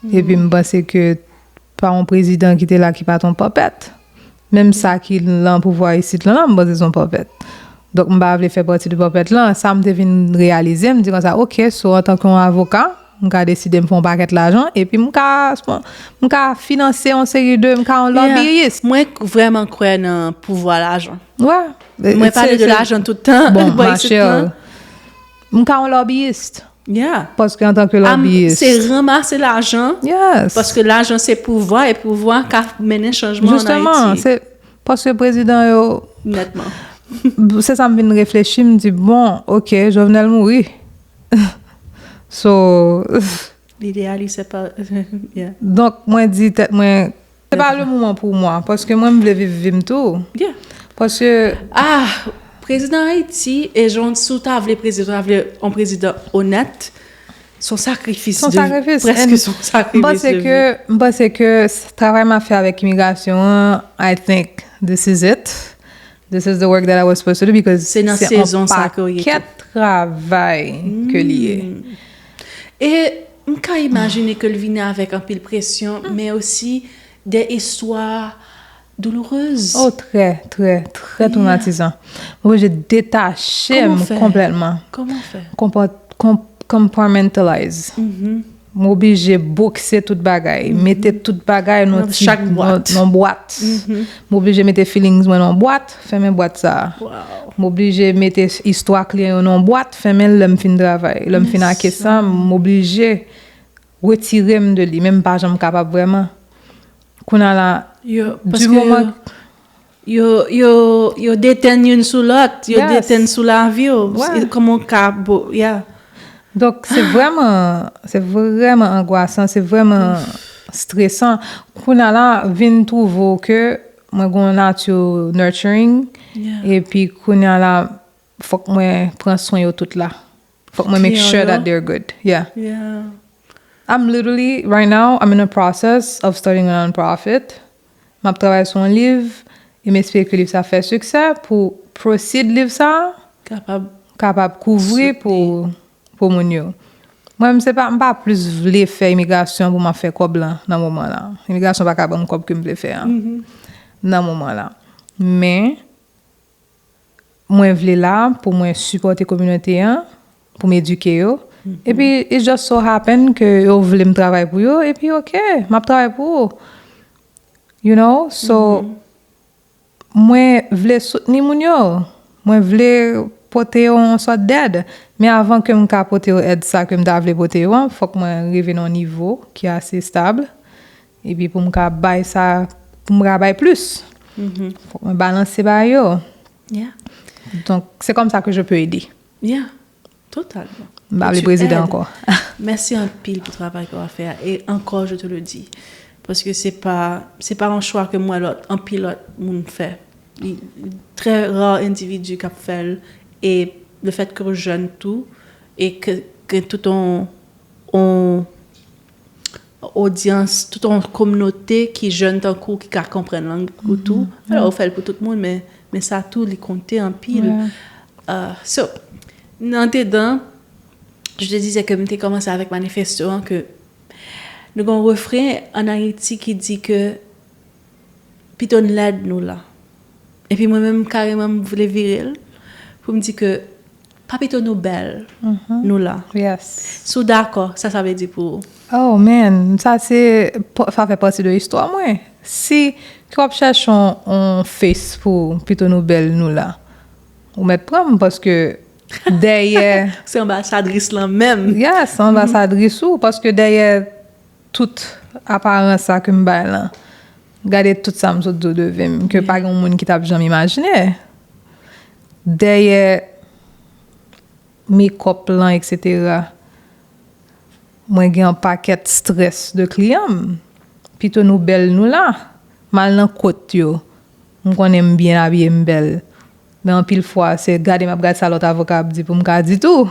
Epi m panse ke pa yon prezidan ki te la ki pa t yon panpèt. Menm sa ki lan pouvwa isit lan, lan, m panse se yon panpèt. Donk, m pa vle fè pati de panpèt lan. Sa m te vin reyalize, m di konsa, oke, so, antanke yon avoka, m ka deside m fè yon pakèt lajan, epi m ka, m ka finanse yon seri de, m ka yon lòbiyis. Mwen vrèman kwè nan pouvwa lajan. Mwen pale de lajan tout tan. Bon, machè, m ka yon lòbiyis. Yeah. Paske antanke lòbiyis. Se ranmase lajan. Yes. Paske lajan se pouvwa e pouvwa ka mennen chanjman an Ayiti. Jisteman, se paske prezidan yo. Nètman. Se sa m vin reflechi, m di, bon, oke, Jovenel mouri. So. Lide a li se pa. Yeah. Donk, mwen di tèt mwen, Se pa le moman pou mwen, paske mwen m vle viv vi m tou. Paske. Ah, prezidan Ayiti, e jan si w ta vle prezidan, w ta vle yon prezidan onèt, se yon sakrifis. Se yon sakrifis. Prèske se yon sakrifis de vi. M panse ke travay m ap fè avèk imigrasyon an, I think this is it. This is the work that I was supposed to do because se yon pakèt travay ke li ye. E m ka imajine ke l vini avèk anpil presyon, men osi de istwa doulourez. Oh, trè, trè, trè twomatizan. Mwen oblije detache m konplètman. Kòman w fè? Kòman w fè? Compartmentalize. M oblije bokse tout bagay, mete tout bagay nan ti, nan bwat. M oblije mete feelings mwen nan bwat, fèmen bwat sa a. M oblije mete istwa kliyan yo nan bwat, fèmen l lè m fin travay. Lè m fin ake sa, m oblije retire m de li, men m pa janm kapab vrèman. Kounye a la, di moman. Yo, yo, yo detenn youn sou lòt, yo detenn sou lavi w. Kòman w ka, yeah. Donk, se vrèman, se vrèman angwasan, se vrèman stresan. Kounye a la, vin twouve w ke mwen gen yon nati nurturing, epi kounye a la, fòk mwen pran swen yo tout la. Fòk mwen make sure that they're good. Yeah. I'm literally, right now, I'm in a process of starting a non-profit. M ap travay sou yon liv, E m espere ke liv sa fè siksè pou proceed liv sa kapab kouvri pou pou moun yo. Mwen, m se pa, m pa plis vle fè imigrasyon pou m ap fè kòb lan nan moman la. Imigrasyon pa ka ban m kòb ke m vle fè an nan moman la. Men, mwen vle la pou mwen sipòte kominote an, pou m edike yo. Epi, it just so happen ke yo vle m travay pou yo, epi oke, m ap travay pou ou. You know? So, mwen vle soutni moun yo. Mwen vle pote yo yon sòt dèd. Men avan ke m ka pote yo èd sa ke m ta vle pote yo an, fòk mwen rive nan yon nivo ki ase stab. Epi pou m ka bay sa, pou m ka bay plis. Fòk mwen balanse bay yo. Yeah. Donk, se kòm sa ke je peux ede. Yeah. Totalman. M pa vle prezidan ankò. Mèsi anpil pou travay ke w ap fè a. E ankò, je te le dis. Paske se pa, se pa yon chwa ke m wè lòt, anpil lòt moun fè. Li, li trè ra endividi k ap fè l. E le fèt ke w jèn tou, e ke, ke tout on, on odyans, tout on kominote ki jèn tankou w, ki ka konprann lang ou tou. Alò, ou fè l pou tout moun, men, men sa tou, li konte anpil. Uh, so, nan dedan, je te disais que m te kòmanse avèk manifesto an, ke nou gen yon refren an Ayiti ki di ke pito n lèd nou la. Epi mwen menm, kareman, m vle vire l pou m di ke pa pito nou bèl nou la. Yes. Si w dakò, sa sa vle di pou ou? Oh man, sa se, sa fè pati de istwa mwen. Si ke w ap chèche yon, yon face pou pito nou bèl nou la, ou mèt pran m paske dèyè Se anbasadris lan menm. Yes, anbasadris ou, paske dèyè tout aparans sa ke m bay lan, gade tout sa m sot di w de vi m, ke pa gen yon moun ki t ap janm imajine. Dèyè makeup lan, et cetera, mwen gen yon pakèt stress de kliyan m. Pito nou bèl nou la. M al nan kot yo. M konnen m byen abiye, m bèl. Men anpil fwa, se gade m ap gade sa lòt avoka ap di pou m ka di tou.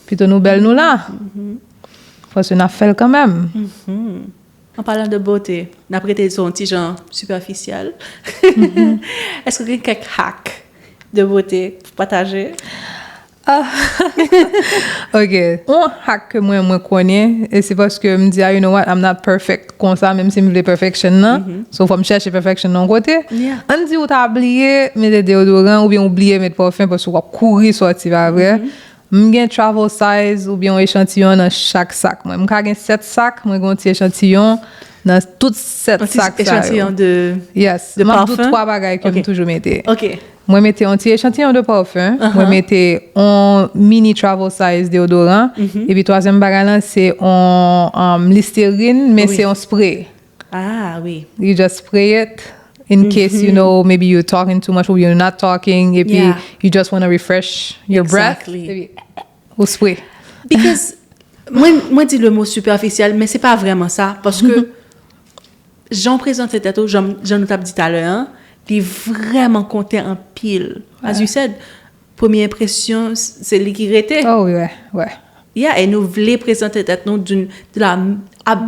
Pito nou bèl nou la. Paske n ap fè l kanmenm. An palan de bote, n ap rete sou yon ti jan sipèfisyèl. Èske w gen kèk hack de bote pou pataje? Ok. Yon hack ke mwen, mwen konnen, e se paske m di, ah, you know what, I'm not perfect konsa, menm si m vle perfection nan. So, fò m chèche perfection nan yon kote. Ann di ou ta bliye mete deodoran oubyen ou bliye met pafen paske w ap kouri sòti, pa vre? M gen travel size oubyen yon echantiyon nan chak sak mwen. M ka gen sèt sak, mwen gen yon ti echantiyon nan tout sèt sak sa yo. Echantiyon de Yes. M ap di w twa bagay ke m toujou mete. Ok. Mwen mete yon ti echantiyon de pafen, mwen mete yon mini travel size deodoran, epi twazyèm bagay lan se yon um, Listerine, men se yon spray. Ah, wi. You just spray it in case, you know, maybe you're talking too much or you're not talking, epi you just want to refresh your breath. Exactly. Epi ou spray. Because mwen, mwen di le mo sipèfisyèl, men se pa vrèman sa, paske jan w prezante tèt ou, jan, jan nou t ap di talè an, li vrèman konte anpil. As you said, premye enpresyon, se li ki rete. Oh, wi, wi. Yeah, e nou vle prezante tèt nou d'une, de la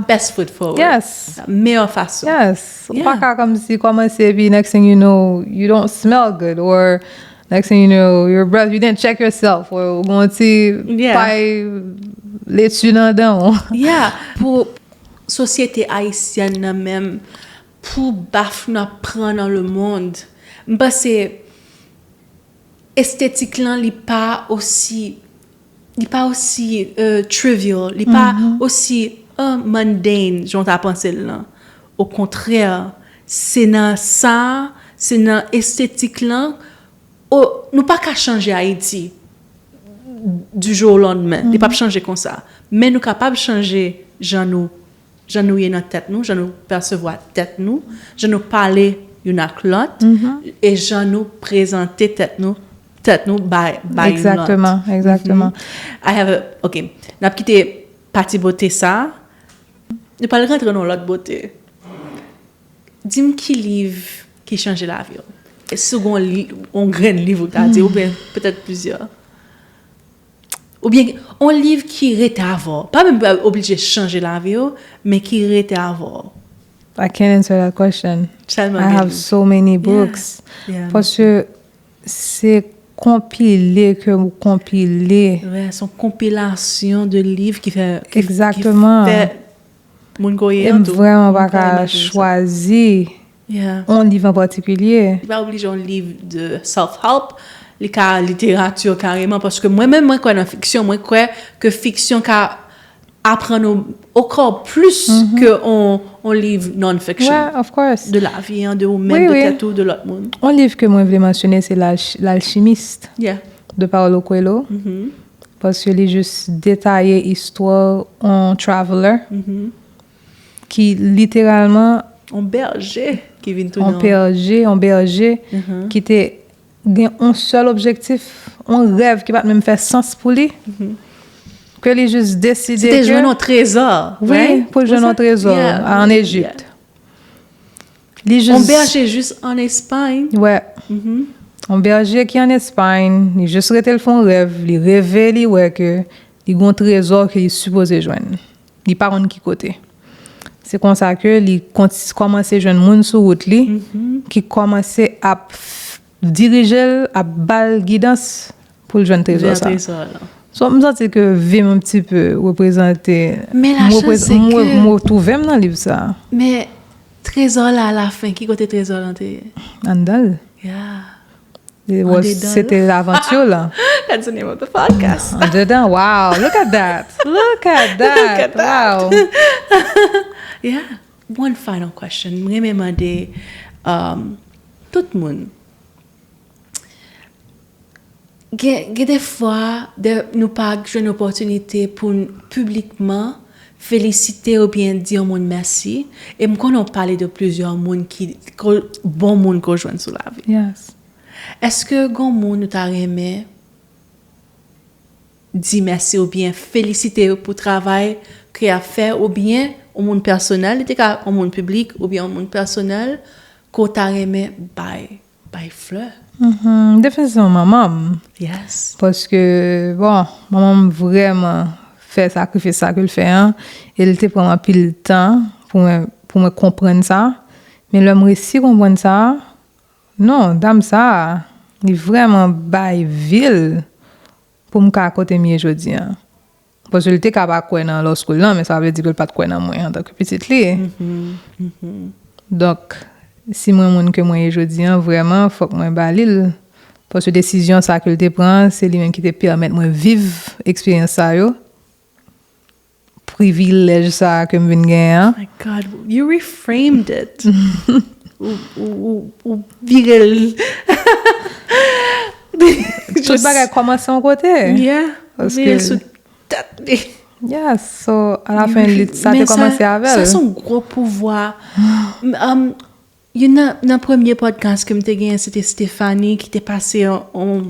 best foot forward. Yes. Meyè fason. Yes. Ou pa ka kòmsi kòmanse epi next thing you know, you don't smell good, or next thing you know, your breath, you didn't check yourself, or ou gen yon ti pay leti nan dan w. Yeah. Pou sosyete ayisyèn nan menm, pou baf n ap pran nan le monde, m panse estetik lan li pa osi li pa osi euh, trivial, li pa osi euh, mundane jan w ta panse l lan. Okontrè, se nan sa, se nan estetik lan. O, nou pa ka chanje Ayiti du jour au lendemain. Li p ap chanje konsa. Men nou kapab chanje jan nou jan nou ye nan tèt nou, jan nou pèsevwa tèt nou, jan nou pale youn ak lòt, e jan nou prezante tèt nou, tèt nou bay, bay youn lòt. Exactement, exactement. I have a, ok, n ap kite pati bote sa. Nou pral rantre nan lòt bote. Di m ki liv ki chanje lavi w. Si w gen yon li, yon grenn liv ou ta di, oubyen petèt plizyè. Oubyen yon liv ki rete avè w. Pa menm oblije chanje lavi w, men ki rete avè w. I can't answer that question. Tèlman I gen have liv. So many books. Yeah, Paske se konpile ke ou konpile. Ouais, se yon konpilasyon de liv ki fè ki, Exactement. Ki fè moun koye E an m tou. Vrèman pa Mwen ka ka imajine sa. Chwazi Yeah. yon liv an patikilye. Li pa oblije yon liv de self-help, li ka literati kareman, paske mwen menm mwen kwè nan fiksyon, mwen kwè ke fiksyon ka aprann ou ankò plis ke yon, yon liv non-fiction. Ouais, of course. De lavi an, de ou menm, Oui, de oui. Tèt ou, de lòt moun. Yon liv ke mwen vle mansyone se L'Alch- L'Alchimiste Yeah. de Paulo Coelho. Paske li jis detaye istwa yon traveler ki literalman Yon bèje ki vin tou yon nan bèje, yon bèje ki te gen yon sèl objektif, yon rèv ki pa t menm fè sans pou li. Ke li jis deside Se te ke jwenn yon trezò. Wi, Right? Pou l jwenn yon trezò Yeah. an Ejipt. Li Yon jis bèje jis an Espay. Wè. Yon bèje ki an Espay, li jis rete l fè yon rèv, li reve, li wè ke li gen yon trezò ke li sipoze jwenn. Li pa konn ki kote. Se konsa ke li konti- kòmanse jwenn moun sou wout li ki kòmanse ap f- dirije l, ap ba l gidans pou l jwenn trezò Jwenn sa. Trezò la. So, m santi ke vi m yon ti pe reprezante Men la m chans reprez- se m re- ke m retwouve m nan liv sa. Men trezò la alafen, ki kote trezò la te ye? Anndan l. Yeah. It was- Andedan l. Se te lavanti la. That's the name of the podcast. Andedan, wow, look at that. Look at that. Look at that. Wow. Yeah. One final question. Mwen renmen mande um, tout moun. Gen, gen de fwa de, nou pa jwenn opòtinite pou n piblikman felisite oubyen di yon moun mèsi. E m konnen w pale de plizyè moun ki ko- bon moun ke w jwenn sou lavi. Yes. Èske gen moun ou ta renmen di mèsi oubyen felisite yo pou travay ke y ap fè oubyen yon moun pèsonèl, li te ka yon moun piblik oubyen yon moun pèsonèl ke w ta renmen bay, bay flè? Mhm, definitivman manman m. Yes. Paske, bon, manman m vrèman fè sakrifis sa ke l fè an, e l te pran anpil tan pou mwen, pou mwen konprann sa. Men lè m resi konprann sa, non, dam sa, li vrèman bay vi l pou m ka kote m ye jodi an. Paske l te ka pa kwè nan law school lan, men sa vle di ke l pa t kwè nan mwen antanke pitit li. Donk, si mwen moun ke mwen ye jodi an, vrèman, fòk mwen ba li l. Paske desizyon sa ke l te pran, se li menm ki te pèmèt mwen viv eksperyans sa yo. Privilèj sa ke m vin genyen an. My God, you reframed it. Ou, ou, ou, ou vire l. Tout bagay kòmanse yon kote. Yeah, ou Paske- vire l sou tèt li. Yes, so, alafen, li- sa te kòmanse avè Sa l. Se yon gwo pouvwa. M- um, youn nan, nan premye podcast ke m te genyen, se te Stephanie ki te pase yon, yon,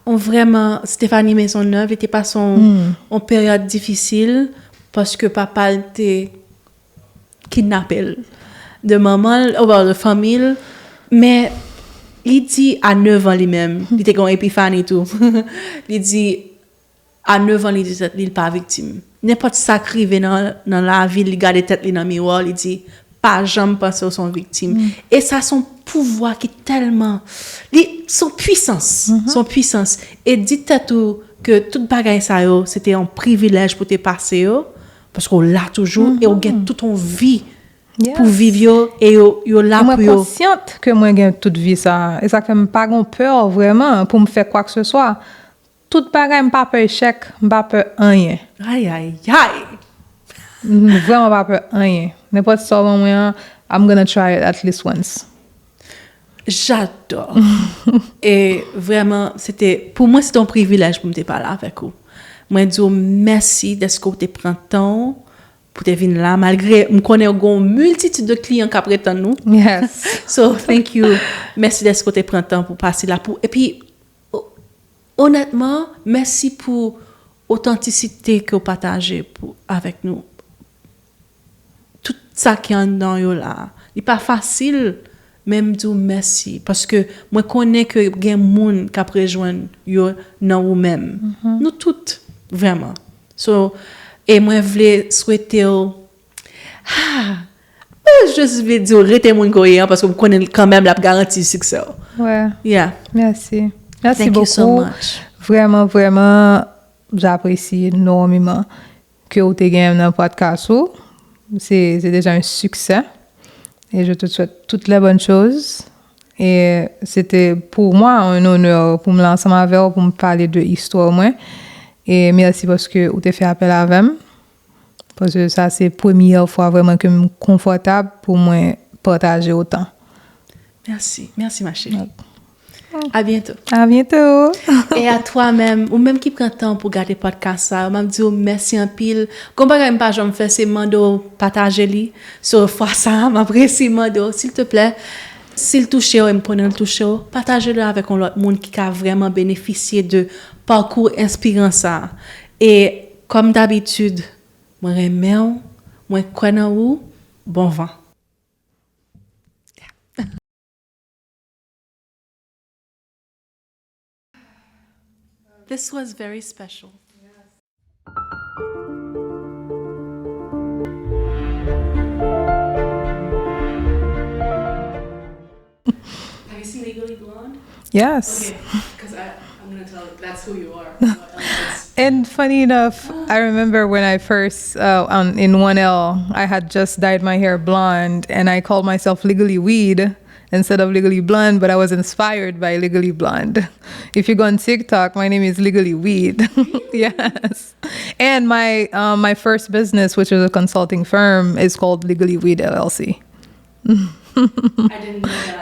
yon vrèman, Stephanie Maisonneuve, li te pase yon, yon peryòd difisil paske papa l te kidnape l de manman l, ou de fanmi l. Men li di a nèf an li menm, li te gen yon epifani tou. Li di a nèf an, li di tèt li, li pa viktim. Nenpòt sa k rive nan, nan lavi l, li gade tèt li nan miwa, li di, pa janm panse w se yon viktim. E sa se yon pouvwa ki tèlman, li, se yon pwisans, se yon pwisans. E di tèt ou ke tout bagay sa yo, se te yon privilèj pou te pase yo, paske w la toujou, e w gen tout yon vi Yes. Pou viv yo, e yo, yo la E mwen pou yo. Konsyant ke mwen gen tout vi sa. E sa fè m pa gon pè vrèman pou m fè kwa ke se swa. Tout bagay, m pa pè echèk, m pa pè anyen. Ay, ay, ay. M vrèman pa pè anyen. Nenpòt sa w ban mwen an, I'm gonna try it at least once. J'adore. E vrèman, se te, pou mwen, se te yon privilèj pou m te pale avèk ou. Mwen di w mèsi dèske w te pran tan w pou te vin la, malgre m konnen w gen yon miltitid de kliyan k ap ret tann nou. Yes. So, thank you. Mèsi dèske w te pran tan pou pase la. Pou, epi, o- onètman, mèsi pou otantisite ke w pataje pou, avèk nou. Tout sa ki anndan yo la, li pa fasil, men m di w mèsi. Paske mwen konnen ke gen moun k ap rejwenn yo nan ou menm. Nou tout, vrèman. So, e mwen vle swete w, ah, Ou jis vle di w rete moun ke w ye an, paske w konnen kanmenm l ap garanti siksè w. Ouais. Yeah. Merci. Merci Thank you so beaucoup. Much. Vraiment, vraiment, j'apprécie énormément que ou te gen nan podcast ou. C'est c'est déjà un succès. Et je te souhaite toutes les bonnes choses. Et c'était pour moi un honneur pour me lancer avec vous, pour me parler de l'histoire, moi. Et merci parce que ou te fait appel avec moi. Paske sa se premye fwa vrèman ke m konfòtab pou mwen pataje otan. Merci. Merci, ma chérie. À bientôt. A byento. E a twa menm, ou menm ki pran tan pou gade podcast sa, m ap di w mèsi anpil. Gon bagay m pa janm fè, se mande w pataje li. So, fwa sa, m ap resi mande w, silteplè, si l touche w, e m konnen l touche w, pataje li avèk yon lòt moun ki ka vrèman benefisye de pakou enspiran sa. E, kòm dabitid, mwen renmen w, mwen kwè nan ou, bon van. This was very special. Have you seen Legally Blonde? Yes. Because I'm gonna tell that's who you are. And funny enough, I remember when I first, uh, on, in one L, I had just dyed my hair blonde and I called myself Legally Weed instead of Legally Blonde, but I was inspired by Legally Blonde. If you go on TikTok, my name is Legally Weed. Yes. And my um, my first business, which is a consulting firm, is called Legally Weed L L C. I didn't know that.